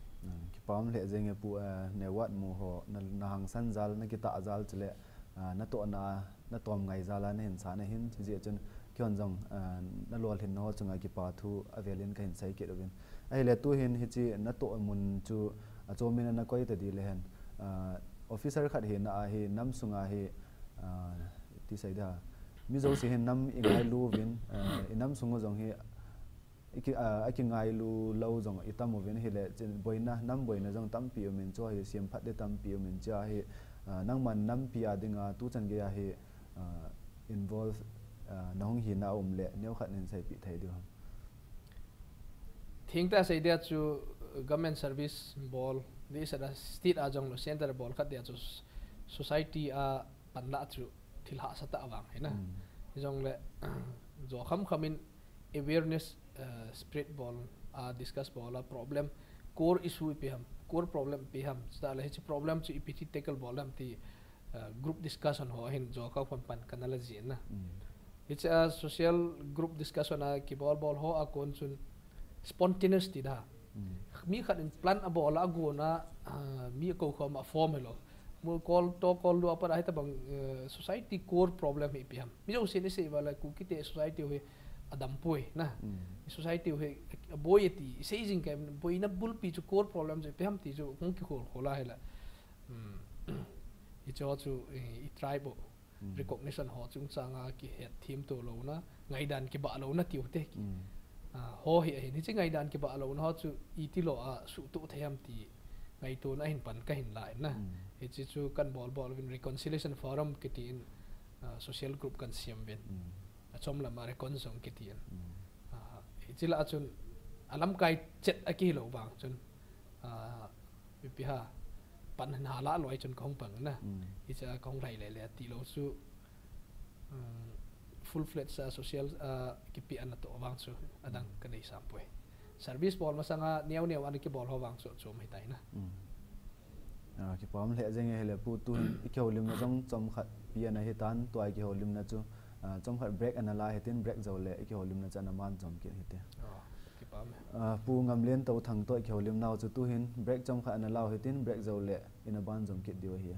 Kipah lheh jenge pu, na award mu ho, na hangsan jal, na kitah jal chule natohna, natom ngai jal a nahin sah na hin, hijeh chun keihon jong na lolhinna ho chunga kipa thu avel in kahin sei kit uvin. Ahile tuhin hiche natoh mun chu achom in ana koi ta ding le hen, officer khat hina a hi nam sunga hi, ti sei dia, mi jouse hin nam ingailu uvin, inam sung u jong hi akingailu lou jong itam uvin, ahile boina, nam boina jong tampi umin, chu hi semphat ding tampi umin, chua hi nangman nampi a dinga tuchan gei a hi involve nahung hina a um le neokhat nahin seipeh thei diu ham? Thengtah sei dia chu government service bol, deisah a state a jonglou centre bol khat dia chu society a panlah chu thil hahsa tah vang hina. Hijongle jo khamkham in awareness spread bol a, discuss bol a, problem, core issue ipi ham, core problem ipi ham, chutah le hiche problem chu ipi ti tackle bol ham ti group discussion ho ahin jo khamkham pan kana la jin na. Hiche a social group discussion a kibol bol ho a kon chun spontaneous ti da, mi khat in plan abol a, agona mi akou khom a form hilou, mu call to call lou a pat a hitabang society core problem hi ipi ham, mi jousen isei uva le Kuki te society u hi adampoi na. Society u hi aboi ati isei jing kei, boina bulpi chu, core problem chu ipi ham ti chu hung kikhol khol a hile, hiche ho chu i tribe u recognition ho chungchanga kihetthem to louna, ngaidan kibah louna tiu te, ho hi ahin. Hiche ngaidan kibah louna ho chu itilou a suhtoh thei ham ti ngaitona ahin pan kahin la in na. Hiche chu kan bol bol uvin, reconciliation forum kiti in social group kan siam uvin, achom lam a recon jong kiti in. Hiche lah a chun alamkai chet a kihilou vang chun ipi ha, pan hin hala loi chun kahung pang na. Hiche a kahung lhai lele tilou chu full fledged a social a kipe a natoh vang chu adang kanei sam poi. Service bol masanga neo neo ana kibol ho vang chu chom hitai na. Kipah lheh jenge, hile pu, tuhin ikihoulimna jong chomkhat pi ana hitan, tua ikihoulimna chu chomkhat break ana la hitin, break jou le ikihoulimna chu ana man jom kit hite. Pu Ngamlen Touthang toh ikihoulimnau chu tuhin break chomkhat ana lau hitin, break jou le ina ban jom kit diu ahi.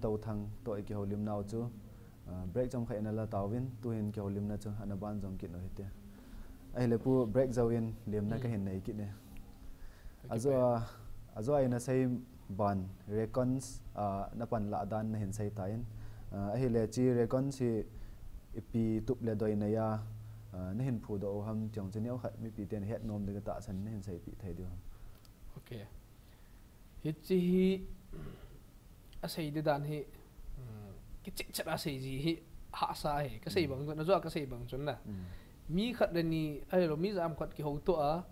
Touthang toh i kihoulimnau chu, ah, break chomkhat ina la tauvin, tuhin kihoulimna chu ana ban jong kit u hite. Ahile pu, break jouvin lemna kahin nei kit e. Ajo a, ajo a ina sei ban, Recons, ah, na panlah dan nahin sei tan. Ah, ahile hiche Recons hi ipi tup le doi neiya, ah, nahin phudoh u ham ti jong chu neokhat mipi ten hetnom dinga tahsan nahin seipeh thei diu ham? Ok. Hiche hi, asei di dan hi, um, kichehcheh a sei ji hi hahsa ahi, kasei bang chun, ajo a kasei bang chun na. Mi khat le ni, ahilou, mi jat khat kihoutoh a,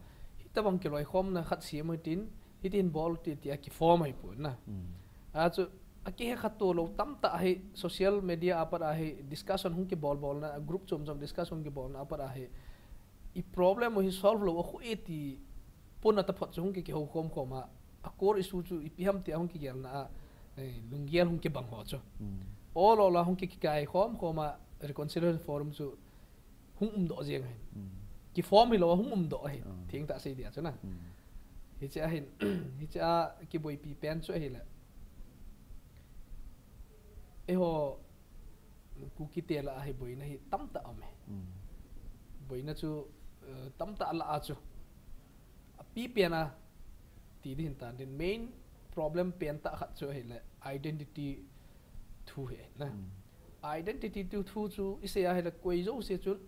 hitobang kiloikhomna khat sem u hitin, hitin bol u hite tia kiform ahipon na. Achu, akihe kha to lou tamtah hi social media a pat a hi discussion hung kibol bol na, group chom chom discussion hung kibol na a pat a hi, i problem u hi solve lou akhoh e ti pona taphot chu hung ki, kihoukhom khom a, a core issue chu ipi ham tia hung kigelna a, eh, lunggel hung kibang ho chu. Ol ol a hung ki, kikaikhom khom a, reconciliation forum chu hung umdoh jeng ahin. Kiform hilou a hung umdoh ahin. Thengtah sei dia chu na. Hiche ahin, hiche a kiboipi pen chu ahile, eiho Kuki te lah a hi boina hi tamtah aume. Boina chu, eh, tamtah lah a chu, apipen a ti ding hin tan tin, main problem pentah khat chu ahile identity thu hi na. Identity thu, thu chu isei ahile koi jouse chun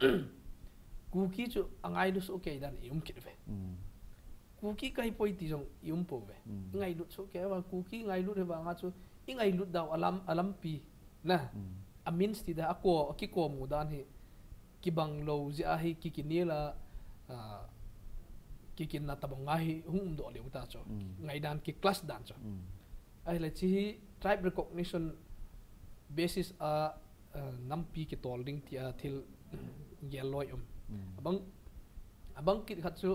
Kuki chu angailut soh kei dan i um kit uve. Kuki kahipoi ti jong i um pouve. Ingailut soh kei vang, Kuki ngailut hi vang a chu ingailut dau alam, alampi na. A means ti dan, ako, akikom u dan hi kibang lou jeh a hi kikinel a, ah, kikinna tobang a hi hung umdoh leu ta chu. Ngaidan ki clash dan chu. Ahile hiche hi tribe recognition basis a, ah, nampi kitol ding tia thil gel loi um. Abang, abang kit khat chu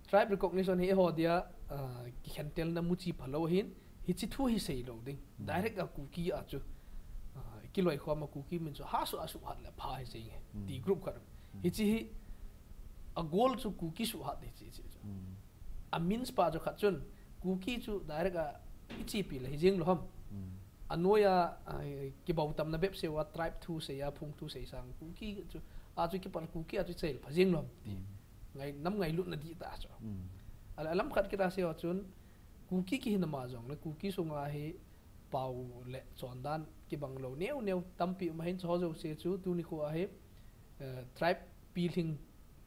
tribe recognition hi eiho dia, ah, kikhentelna muchi phalou ahin, hiche thu hi seilou ding. Direct a Kuki a chu, ah, kiloikhom a Kuki min chu hahsa a suhat le pha hi sei nge. Ti group khat. Hiche hi a goal chu Kuki suhat ding hiche, hiche chu. A means pa chu khat chun, Kuki chu direct a ichepi le hijeng lou ham. Anoiya, ah, kibautamna bep seuva tribe thu seiya, phung thu sei sang, Kuki chu, a chu kipat Kuki a chu seilou pha jeng lou ham ti. Ngai, nam ngailutna dihtah chu. Ahile alam khat kit a seiho chun, Kuki kihina ma jongle, Kuki sunga hi pao le chondan kibang lou neo neo tampi um ahin, chuho jouse chu tuni kho a hi, eh, tribe pilhing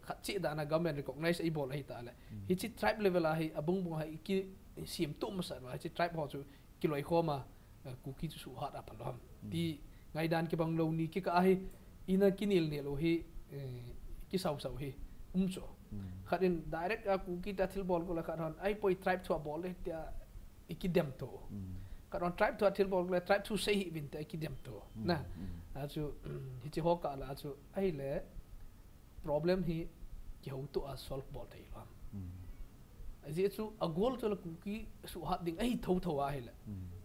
khat cheh dan a government recognize eibol ahitah le, hiche tribe level a hi abungbung a hi kisemtoh masat uva, hiche tribe ho chu kiloikhom a, eh, Kuki chu suhat a phalou ham ti ngaidan kibang lou ni kikah a hi, ina kinel nel u hi, eh, kisausau hi um chu. Khat in direct a Kuki ta thilbol kol a khat hon, ahipoi tribe thu a bol le tia ikidem to. Khat hon tribe thu a thilbol kol le tribe thu sei hih uvin tia ikidem to. Na. A chu, hiche ho kah lah a chu, ahile problem hi kihoutoh a solve bol thei lou ham. Ajeh chu a goal chu la Kuki suhat ding ahi thotho ahile.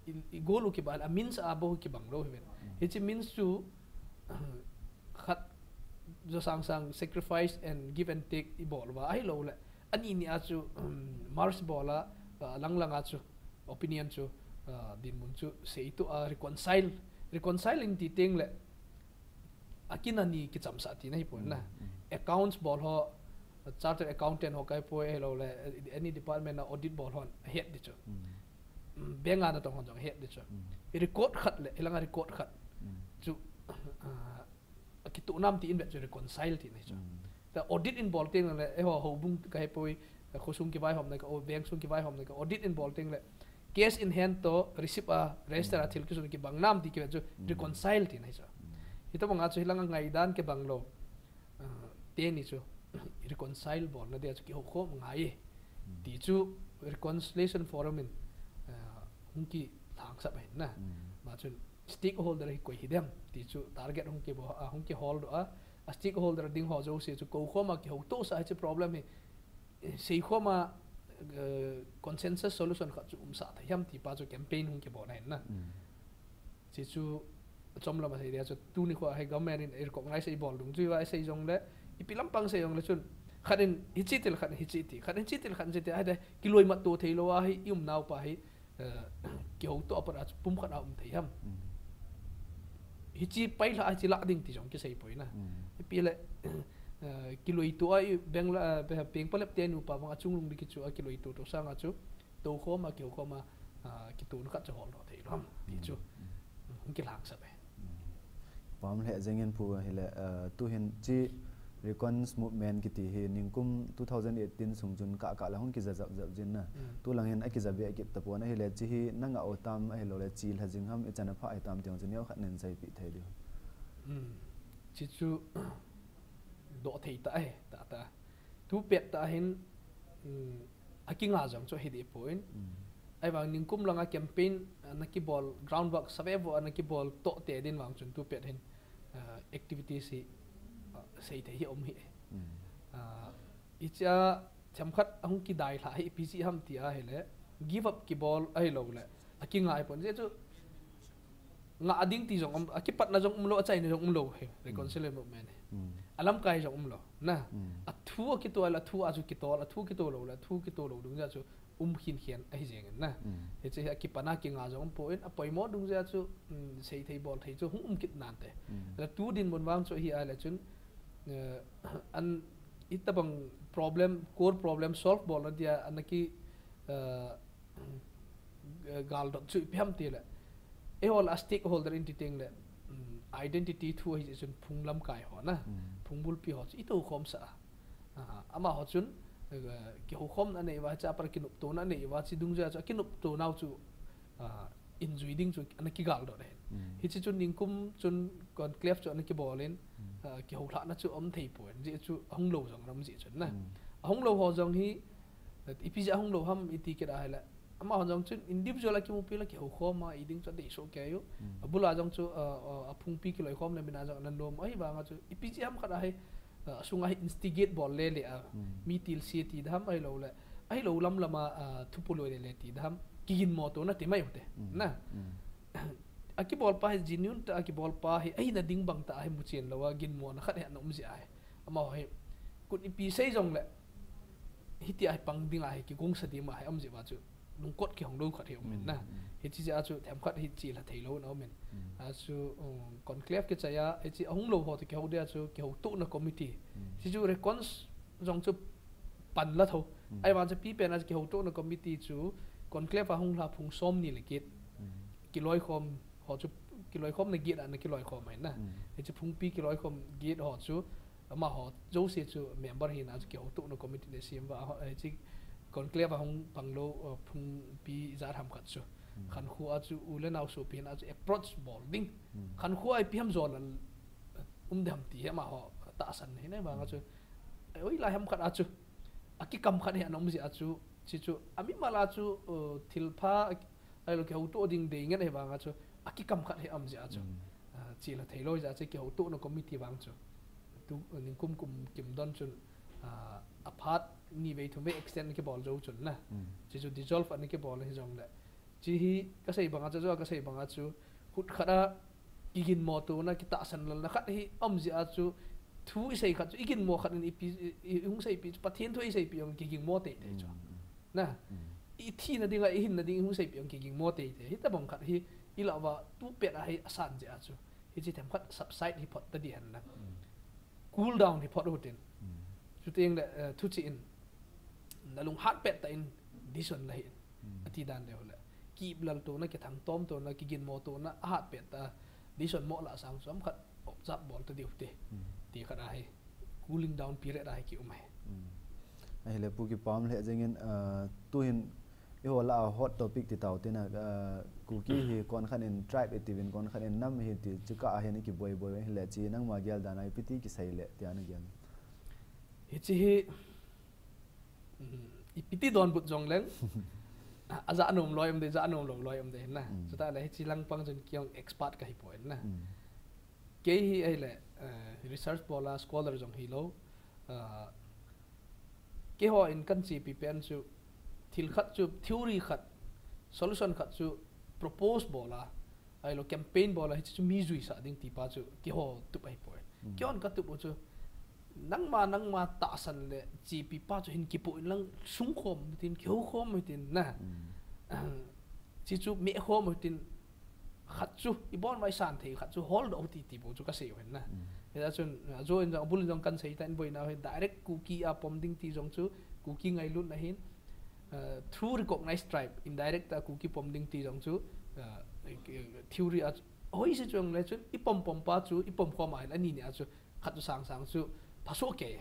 I, i goal u kibang le, a means a bou kibang lou hiven. Hiche means chu, khat jo sang sang sacrifice and give and take ibol uva ahilou le, ani ni a chu, um, merge bol a, ah, lang lang a chu opinion chu, ah, dinmun chu seitoh a reconcile, reconcile in ti teng le, akin ani kichamsah tina hipon na. Accounts bol ho, chartered accountant ho kahipoi, ahilou le, any department a audit bol hon ahet ding chu. Bank a natong hon jong ahet ding chu. Record khat le, hilanga record khat chu, ah, akitoh nam ti in vet chu reconcile tina hi chu. Ta audit in bol teng le, eiho houbung kahipoi, khosung kivaihomna ka, o, bank sung kivaihomna ka, audit in bol teng le, cash in hand to receipt a register a thil kisun kibang nam ti kivet chu reconcile tina hi chu. Hitobang a chu hilanga ngaidan kibang lou, ah, teni chu reconcile bolna dia chu kihoukhom ngai e. Ti chu reconciliation forum in, ah, hung kilhangsap ahin na. Ma chun stakeholder hi koi hidem ti chu target hung kibol, ah, hung kihol doh a, a stakeholder ding ho jouse chu koukhom a kihoutohsah hiche problem hi, eh, seikhom a, eh, consensus solution khat chu umsah thei ham ti pa chu campaign hung kibol ahin na. Hiche chu chomlam a sei dia chu tuni kho a hi government in recognize eibol dungjui uva isei jongle, ipi lampang sei jongle chun, khat in hiche til khat in hiche ti, khat in hiche til khat in hiche ti, ahile kiloimat to theilou a hi i umnau pa hi, eh, kihoutoh a pat a chu pumkhat a um thei ham. Hichi pailha hichi lah ding ti jong kisei poi na. Ipi le, eh, kiloitu a i beng la, eh, peng palep te nupa bang a chunglung ding kichu a kiloitu to sanga chu. Tokhom a, kikhom a, ah, kitun khat chu hol doh thei lou ham ti chu. Hung kilang sa be. Pam le jengin pu hile, eh, tu hin chi Recons Movement kiti hi ningkum two thousand eighteen sung chun kah kah la hung kija jap jap jin na. Tu lang hin a kija be kit tapon ahile chi hi nanga o tam ahilou le chi la jing ham i chan a pha i tam tiang chu neo khat nen sei pi thei diu. Chi chu doh thei ta e, ta ta. Tu pet ta hin, um, a kinga jong chu hi di poi. Ai vang ningkum langa campaign, ah, na kibol groundwork save vo na kibol to te din vang chun tu pet hin, ah, activity si, ah, sei thei hi om hi. Ah, i cha cham khat ahung kidai hla hi ipi si ham ti ahile give up kibol ahilou le a kinga i pon je chu nga a ding ti jong um, a kipatna jong umlou, a chaina jong umlou hi, reconciliation movement hi. A lamkai jong umlou, na. A thu a kitol, a thu a chu kitol, a thu kitol lou le, a thu kitol lou dung ja chu um khin khian ahi jeng in na. Hichi hi a kipana kinga jong um poi, a poimo dung ja chu, um, sei thei bol thei chu hung um kit nan te. La tu dinmun vang chu hi a le chun, eh, an itabang problem, core problem solve bol na dia, an ki, eh, eh, gal dot chu ipi ham ti le. Eiho la stakeholder in ti teng le, mm, identity thu hi chun phung lamkai ho na. Phung bulpi ho chu i tokhom sa a. Ah, amaho chun, eh, kihoukhom na nei va cha par kinopto na nei va chi dung ja chu kinopto nau chu, ah, in jui ding chu ana kigal doh le. Hichi chun ningkum chun conclave chu ana kibol in, ah, kihoulhahna chu um thei poi. Ji chu ahung lou jong ram ji chun na. Ahung lou ho jong hi, ipi jeh a hung lou ham i ti kit a hile. Amaho jong chun individual a kimupi la kihoukhom a i ding chu a dei soh kei u. A bul a jong chu, uh, uh, a phungpi kiloikhom le min a jong ana nom ahi vang a chu ipi jeh ham khat a hi, uh, a sung a hi instigate bol le le a mi tilsi ti dam ahilou le. Ahilou lam lam a, uh, thupu loi le le ti dam. Kiginmo to na ti mai u te. Na. A kibol pa hi genuine ta a kibol pa hi, ahi na ding bang ta a hi muchen lou a ginmo na khat hi ana um jeh a hi. Amaho hi, kut ipi sei jong le, hiti a hi pang ding a hi, kigong sa ding ma hi, um jeh va chu, lungkot kihong lou khat hi um in na. Hichi jeh a chu, themkhat hi chi la thei lou na um in. A chu, um, conclave kichai a, hichi ahung lou ho to kihou dia chu, kihoutohna committee. Hichi chu recons jong chu pan la tho. Ahi vang chu pi pen a chu kihoutohna committee chu, conclave a hung la phung som ni le kit. Kiloikhom ho chu, kiloikhom na git a na kiloikhom mai na. Hichi phungpi kiloikhom git ho chu, amaho jouse chu member hina chu kihoutohna committee le sem va, eh, chi conclave a hung pang lou, eh, phungpi jat ham khat chu. Khankho a chu u le nao sopi hina chu approach bol ding. Khankho a ipi ham jol a um dem ti hi amaho tahsan hina vang a chu. Eh, oi la ham khat a chu. A kikam khat hi ana um jeh a chu. Chi chu, a mimal a chu, eh, thilpha, ahilou kihoutoh ding dei ngen ahi vang a chu. A kikam khat hi um jeh a chu. Ah, chi la thei lou jeh a chu kihoutohna committee vang chu. Tu, ningkum kum kim don chun, ah, a phat ni vei thum vei extend kibol jou chun na. Chi chu dissolve ana kibol hi jong le. Chi hi ka sei bang a chu, ka sei bang a chu. Hut khat a kiginmo to na kitahsan lal na khat hi um jeh a chu. Thu i sei khat chu, i ginmo khat in ipi, i, i hung seipi chu, Pathen thu i seipi jong kiginmo tei tei chu. Na. I thi na ding a, i hin na ding, i hung seipi jong kiginmo tei tei. Hitabang khat hi, i la va tu pet a hi asan jeh a chu. Hichi themkhat subside hi phot ta di hen na. Cool down hi phot u tin. Chuteng le, eh, thu chi in. Na lunghat pet ta in, decision la hi in. Ati dan deu le. Ki lal to na, kithang tom to na, kiginmo to na, ahat pet ta. Decision mo la sang chu ham khat observe bol ta diu te. Ti khat a hi. Cooling down period a hi ki um a hi. Ahile pu kipam le jeng in, ah, tu hin eiho la a hot topic ti tau te na, ah, Kuki hi kon khat in tribe i ti vin kon khat in nam hi ti chu ka a hin kiboi boi hile chi nangma gel dan a ipi ti kisei le ti ana gel. Hichi hi, mm, ipi ti donbut jong leng. A, a ja nom loi um de, ja nom lou loi um de na. Chuta le hichi lang pang chun kei jong expert ka hi poi na. Kei hi ahile, eh, research bol a scholar jong hi lou. Ah, keiho in kan chepi pen chu thil khat chu theory khat, solution khat chu propose bol a, ahilou campaign bol a hichi chu mi jui sa ding ti pa chu keiho tup ahi poi. Kei hon ka tup u chu nangma, nangma tahsan le chepi pa chu hin kipu in lang sung khom tin, kihou khom tin na. Chi chu me khom tin khat chu, ibon mai san thei khat chu, hold on ti ti bou chu kasei u hin na. Hijeh chun, ajo in jong, abul in jong kahin sei ta in boina hin, direct Kuki a pom ding ti jong chu, Kuki ngailutna hin, uh, through recognized tribe, indirect a Kuki pom ding ti jong chu, uh, theory a, hoise chu jong le chun, ipom pom pa chu, ipom khom a hin, ani ni a chu, khat chu sang sang chu phaso ke.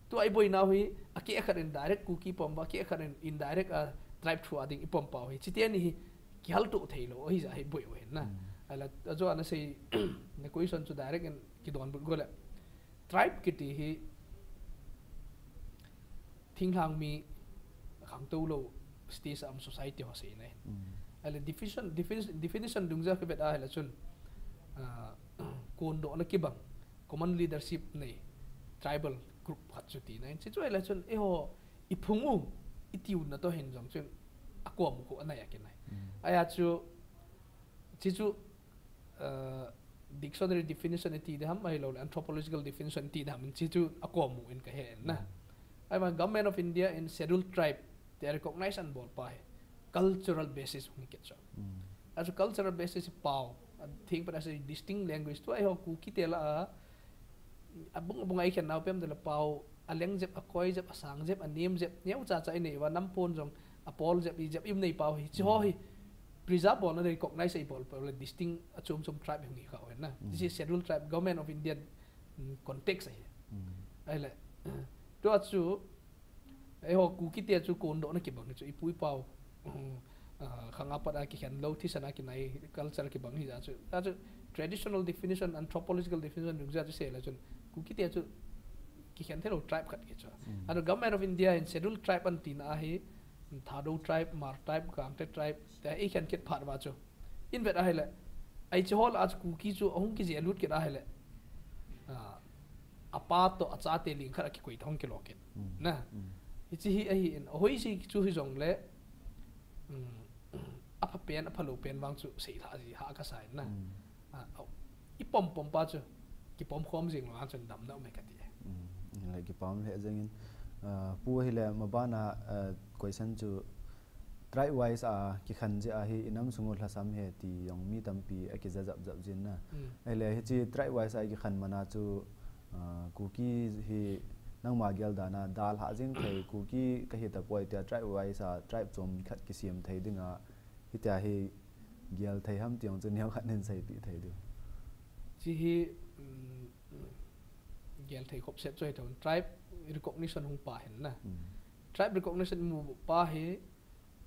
Tua iboina u hi, akeh khat in direct Kuki pom ba, akeh khat in indirect a tribe through a ding ipom pa u hi. Chiti ani hi kihal to thei lou, hijeh hi boi u hin na. Ahile, ajo ana sei, na question chu direct in kidonbut go le. Tribe kiti hi, thinglhang mi khangtou lou stage a um society ho seina ahi. Ahile definition, definition, definition dungjuia kivet a ahile chun, ah, kondohna kibang, common leadership nei, tribal group khat chu tina ahi. Hichu ahile chun, eiho, iphung u, itiu natoh hin jong chun, akom u khu anai a kinai. Ahia chu, hichu, uh, dictionary definition iti ding ham, ahilouleh anthropological definition iti ding ham, hichu akom u in kahe in na. Ahivang Government of India in Scheduled Tribe, tia recognize anabol pa hi, cultural basis hung kit chu. Achu cultural basis hi pao, atheng pat a sei distinct language tua eiho Kuki te lah a, abung abung a ikhen nau pem tele pao, aleng jep, akoi jep, asang jep, anem jep, neocha cha inei uva, nampon jong, apol jep, ijep, inei pau hi, hichi ho hi, preserve bolna, recognize eibol pau le, distinct, achom chom tribe hung hi kha u ahi na. This is Scheduled Tribe, Government of India, mm, context ahi. Ahile, tua chu, eiho Kuki te chu kondohna kibang hi chu, ipu ipau, mm, ah, khang a pat a kikhen lou, thisan a kinai, culture kibang hijeh chu. Achu traditional definition, anthropological definition dungjuia chu seile chun, Kuki te chu kikhen thei lou tribe khat kichu. Ahin Government of India in Scheduled Tribe anatina ahi, Thadou tribe, Hmar tribe, Gangte tribe, tia ikhen kit phat uva chu. Invet ahile, hichi ho lah a chu Kuki chu ahung kijelut kit ahile, ah, apa toh achate ling khat a kikoi toh hung kilo kit. Na. Hichi hi ahin, ahoise chu hijongle, mm, apha pen, aphalou pen vang chu seilhah ji ha kasa in na. Ah, ipom pom pa chu, kipom khom jing lou a chun damna um e kati e. Kipom lheh jeng in, ah, pu ahile mabana, ah, question chu, tribe wise a kikhen jeh a hi inam sung u lhasam e ti jong mi tampi akija jap jap jin na. Ahile hichi tribe wise a kikhen man a chu, ah, Kuki hi nangma gel dan a dalha jeng thei, Kuki kahi tapoi tia tribe wise a tribe chom khat kisem thei dinga, hitia hi gel thei ham ti jong chu neokhat nin seipeh thei diu. Hichi hi, mm, gel thei khop set chu ahi thou, tribe recognition hung pa hin na. Tribe recognition mu pa hi,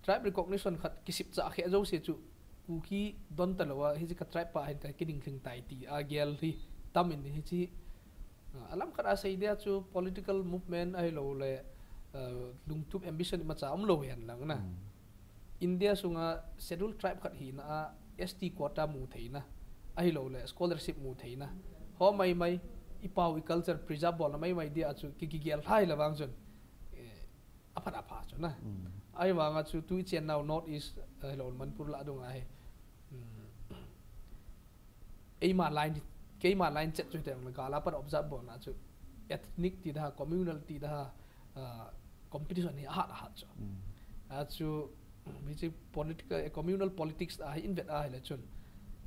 tribe recognition khat kisipcha khe jouse chu Kuki don talou a, hichi ka tribe pa hin ka kiding lhing tai tia gel hi tam in hichi, ah, alam khat a sei dia chu political movement ahilouleh, ah, lungtup ambition imacha umlou hen lang na. India sunga Scheduled Tribe khat hina a S T quota mu theina, ahilouleh scholarship mu theina, ho maimai, ipau, iculture preserve bolna maimai dia chu ki, kigel lhai le vang chun, eh, aphat apha chu na. Ahivanga chu tu ichen nau North East, eh, ahilou Manipur lah dunga hi, mm, eima line, keima line chet chu teng le gal a pat observe bolna chu ethnic ti da, communal ti da, ah, competition hi ahat ahat chu. Achu, mm, hichi political, eh, communal politics a hi invet ahile chun,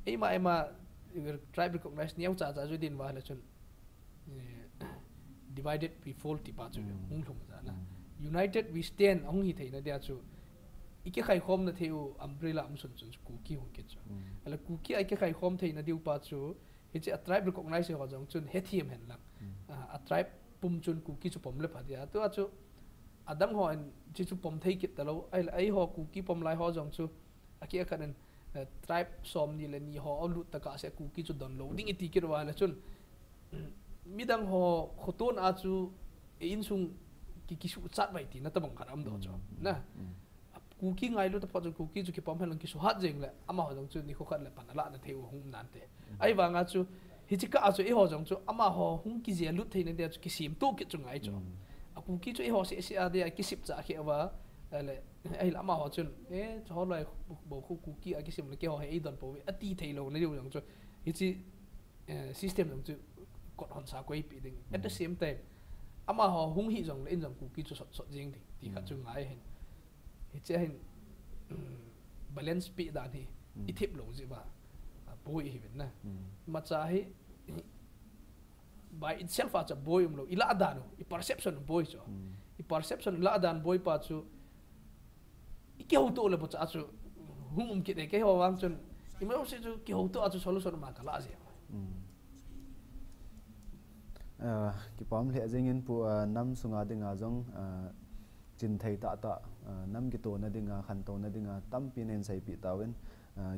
eima, eima, eh, tribe recognize neocha cha chu din uva ahile chun, eh, divided we fall ti pa chu hung lhung ja na. United we stand ahung hi theina dia chu, ikikhai khomna thei u umbrella um sun chun chu Kuki hung kit chu. Ahile Kuki a ikikhai khom theina diu pa chu, hichi a tribe recognize ho jong chun hethem hen lang. Ah, a tribe pum chun Kuki chu pom le pha dia. Tua chu adang hon hichi chu pom thei kit talou. Ahile eiho Kuki pom lai ho jong chu akeh khat in, eh, tribe somni le ni ho alut tah a se Kuki chu don lou ding iti kit uva ahile chun, midang ho khoton a chu, eh, insung ki, kisuchat vai tina tabang khat aum doh chu. Na. Kuki ngailut taphat chun Kuki chu kipom hen lang kisuhat jeng le, amaho jong chu nikho khat le pan alahna thei u hung um nante. Ahivanga chu, hichi kah a chu eiho jong chu, amaho hung kijelut theina dia chu kisemtoh kit chu ngai chu. A Kuki chu eiho seh seh a dia kisipcha khe uva, ahile, ahile amaho chun, eh, chu holoi bou khu Kuki a kisem le keiho hi eidon pouve, ati thei louna diu jong chu, hichi, eh, system jong chu kot honsa koipeh ding. At the same time, amaho hung hih jongle in jong Kuki chu sot sot jeng ding ti khat chu ngai ahin. Hiche hin, balance peh dan hi ithep lou jeh uva. boi hi vin na. Macha hi by itself a cha boi umlou, i lah dan u, i perception boi chu. I perception lah dan boi pa chu i kihouto le bo cha chu hung um kit e, keiho vang chun i ma se chu kihouto a chu solution ma ka la je. Kipam lheh jengin pu, nam sunga dinga jong chin thei tah tah, nam kitona dinga, khantouna dinga tampi nahin seipeh tauvin,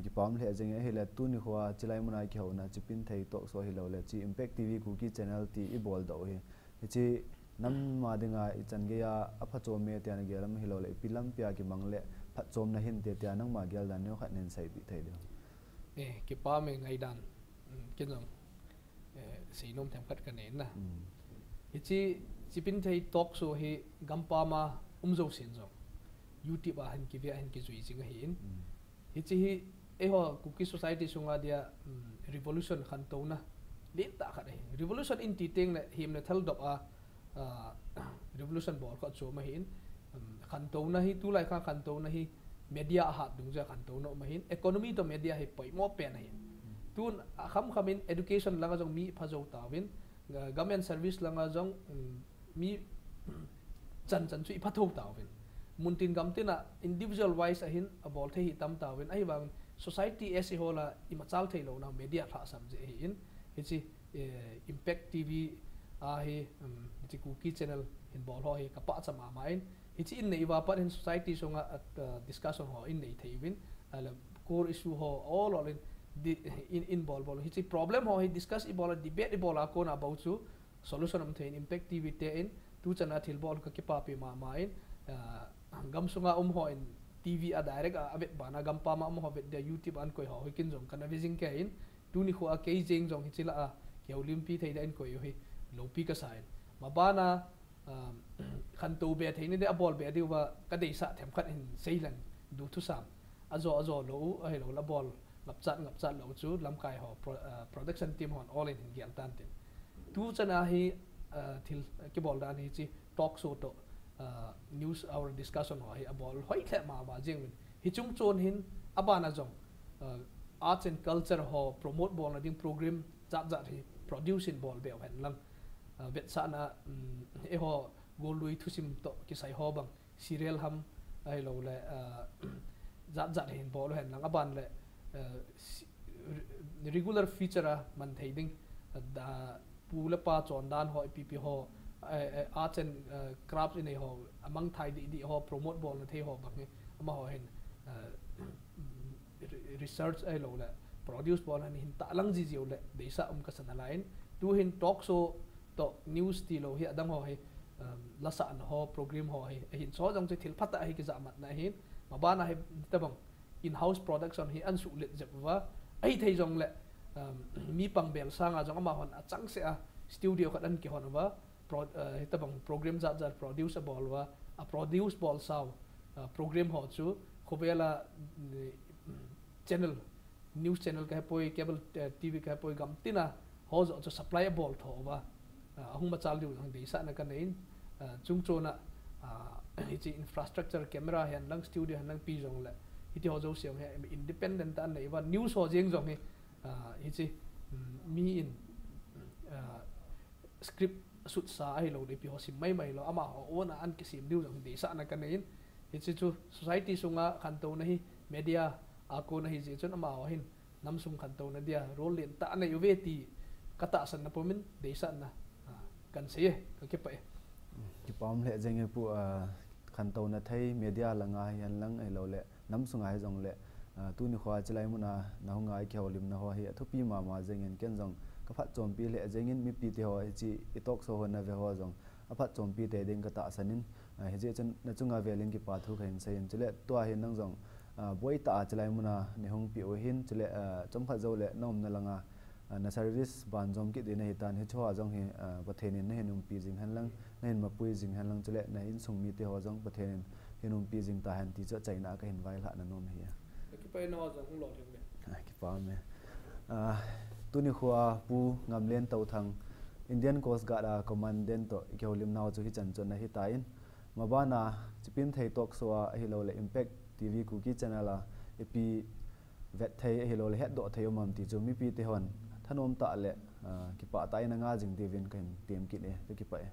kipam lheh jengin. Ahile tuni khoa chilai muna kihouna Chipinthei Talk Show hilou le chi Impact T V Kuki Channel ti i boldoh u hi, hichi nam a dinga ichan geiya aphachom e tia nagel am, hilou le ipi lampia kimang le phatchomna hinte tia nangma geldan neokhat nahin seipeh thei diu? Kipam e, ngaidan kin jong seinom themkhat kanei na. Hichi Chipinthei Talk Show hi gampam a um jousen jong YouTube a hin kive a hin kijui jing ahin, hichi hi eiho Kuki society sunga dia revolution, khantouna lentah khat ahi. Revolution in ti tengle himle thaldop a revolution bol khat chu ahin, khantouna hi, tulai kha khantouna hi media ahat dungjuia khantouna um ahin, economy toh media hi poimo pen ahin. Tun akhamkham in education langa jong mi phajou tauvin, government service langa jong mi chanchan chu iphathou tauvin, muntin gamtin a individual wise ahin abol thei hi tam tauvin, ahivangin society as a whole a imachal theilouna media lhahsam jeh ahin, hichi Impact T V a hi, hichi Kuki Channel hin bol ho hi kapahcha mama in, hichi in neiva pat hin society sunga discussion ho in nei thei uvin, ahile core issue ho ol ol in, in, in bolbol, hichi problem ho hi discuss ibol a, debate ibol a kona bou chu solution um thei in Impact T V te in tuchan a thilbol kakipapi mama in, gamsunga um ho in T V a direct a avet bana gampam a um ho vet dia YouTube a ankoi ho hi kin jong kana ve jing kei in, tuni khoa kei jeng jong hichi lah a kihoulimpi thei dia inkoi u hi loupi kasa in, mabana khantou be theina dia abol be diuva kadeisah themkhat hin seilen, du thusam ajo ajo lou u ahilou le abol ngapchat ngapchat lou chu lamkai ho, production team hon ol in hin gel tan tin, tuchan a hi thil kibol dan hichi talk show toh news hour discussion ho hi abol hoi lheh mama jeng uvin, hichung chon hin abana jong arts and culture ho promote bolna ding program jat jat hi produce in bol beu hen lang, vetsahna eiho gollui thusim toh kisai ho bang serial ham ahilou le jat jat hin bol hen lang, aban le regular feature a man thei ding, pu le pa chondan ho, ipi ipi ho, arts and crafts inei ho, amangthai dih dih ho promote bolna thei ho bang hi amaho hin research ahilou le produce bolna hin tahlang jijiu le deisah um kasa nalai in, tuhin talk show toh news tilou hi adang ho hi lasahna ho program ho hi ahin, chu jong chu thil phatah hi kijahmatna ahin, mabana hi hitobang in-house production hi ansuhlet jep uva, ahithei jongle mi pangbel sanga jong amahon achangseh a studio khat ahin kihon uva, hitobang program jat jat produce abol uva, a produce bolsau program ho chu khovela channel, news channel kahepoi, cable T V kahepoi, gamtina ho joh chu supply abol tho uva ahung machal diu jong deisahna kanei in, chungchona hichi infrastructure, camera hen lang, studio hen lang pi jongle hiti ho jouse jong hi independent tah a anei uva, news ho jeng jong hi hichi mi in script sutsa ahilou le ipi ho sim maimai lou, amaho own a ahin kisem diu jong deisahna kanei in, hichi chu society sunga khantouna hi media a kon ahi jeh chun amaho hin namsung khantouna dia role lentah anei uve ti katahsanna pumin deisahna kahin sei e, kakipah e. Kipah um lheh jeng e pu, khantouna thei media langa hihen lang ahilou le namsunga hijongle, tuni khoa chilai muna nahunga ikihoulimna ho hi athupi mama jengin, ken jong kaphatchompi lheh jengin, mipite ho hichi i talk show ho nave ho jong aphatchompi tei ding katahsan in, hijeh chun nachunga velin kipa thu kahin sei in, chule tua hi nang jong boitah a chilai muna neihung peh u ahin, chule chomkhat joule naumna langa na service banjom kit ding nahitan, hichehoa jong hi Pathen in nahin umpi jing hen lang, nahin mapui jing hen lang, chule na insung mite ho jong Pathen in hin umpi jing tahen ti chu achaina a kahin vailhahna nom ahi. Kipah e. Tuni khoa Pu Ngamlen Touthang, Indian Coast Guard a Commandant toh ikihoulimnau chu hichan chun ahitan, mabana Chipinthei Talk Show a ahilou le Impact T V Kuki Channel a ipi vet thei ahilouleh hetdoh thei um am ti chu mipi te hon thanom tah le, ah, kipah tah in na nga jing diuvin kahin tem kit e, kakipah e.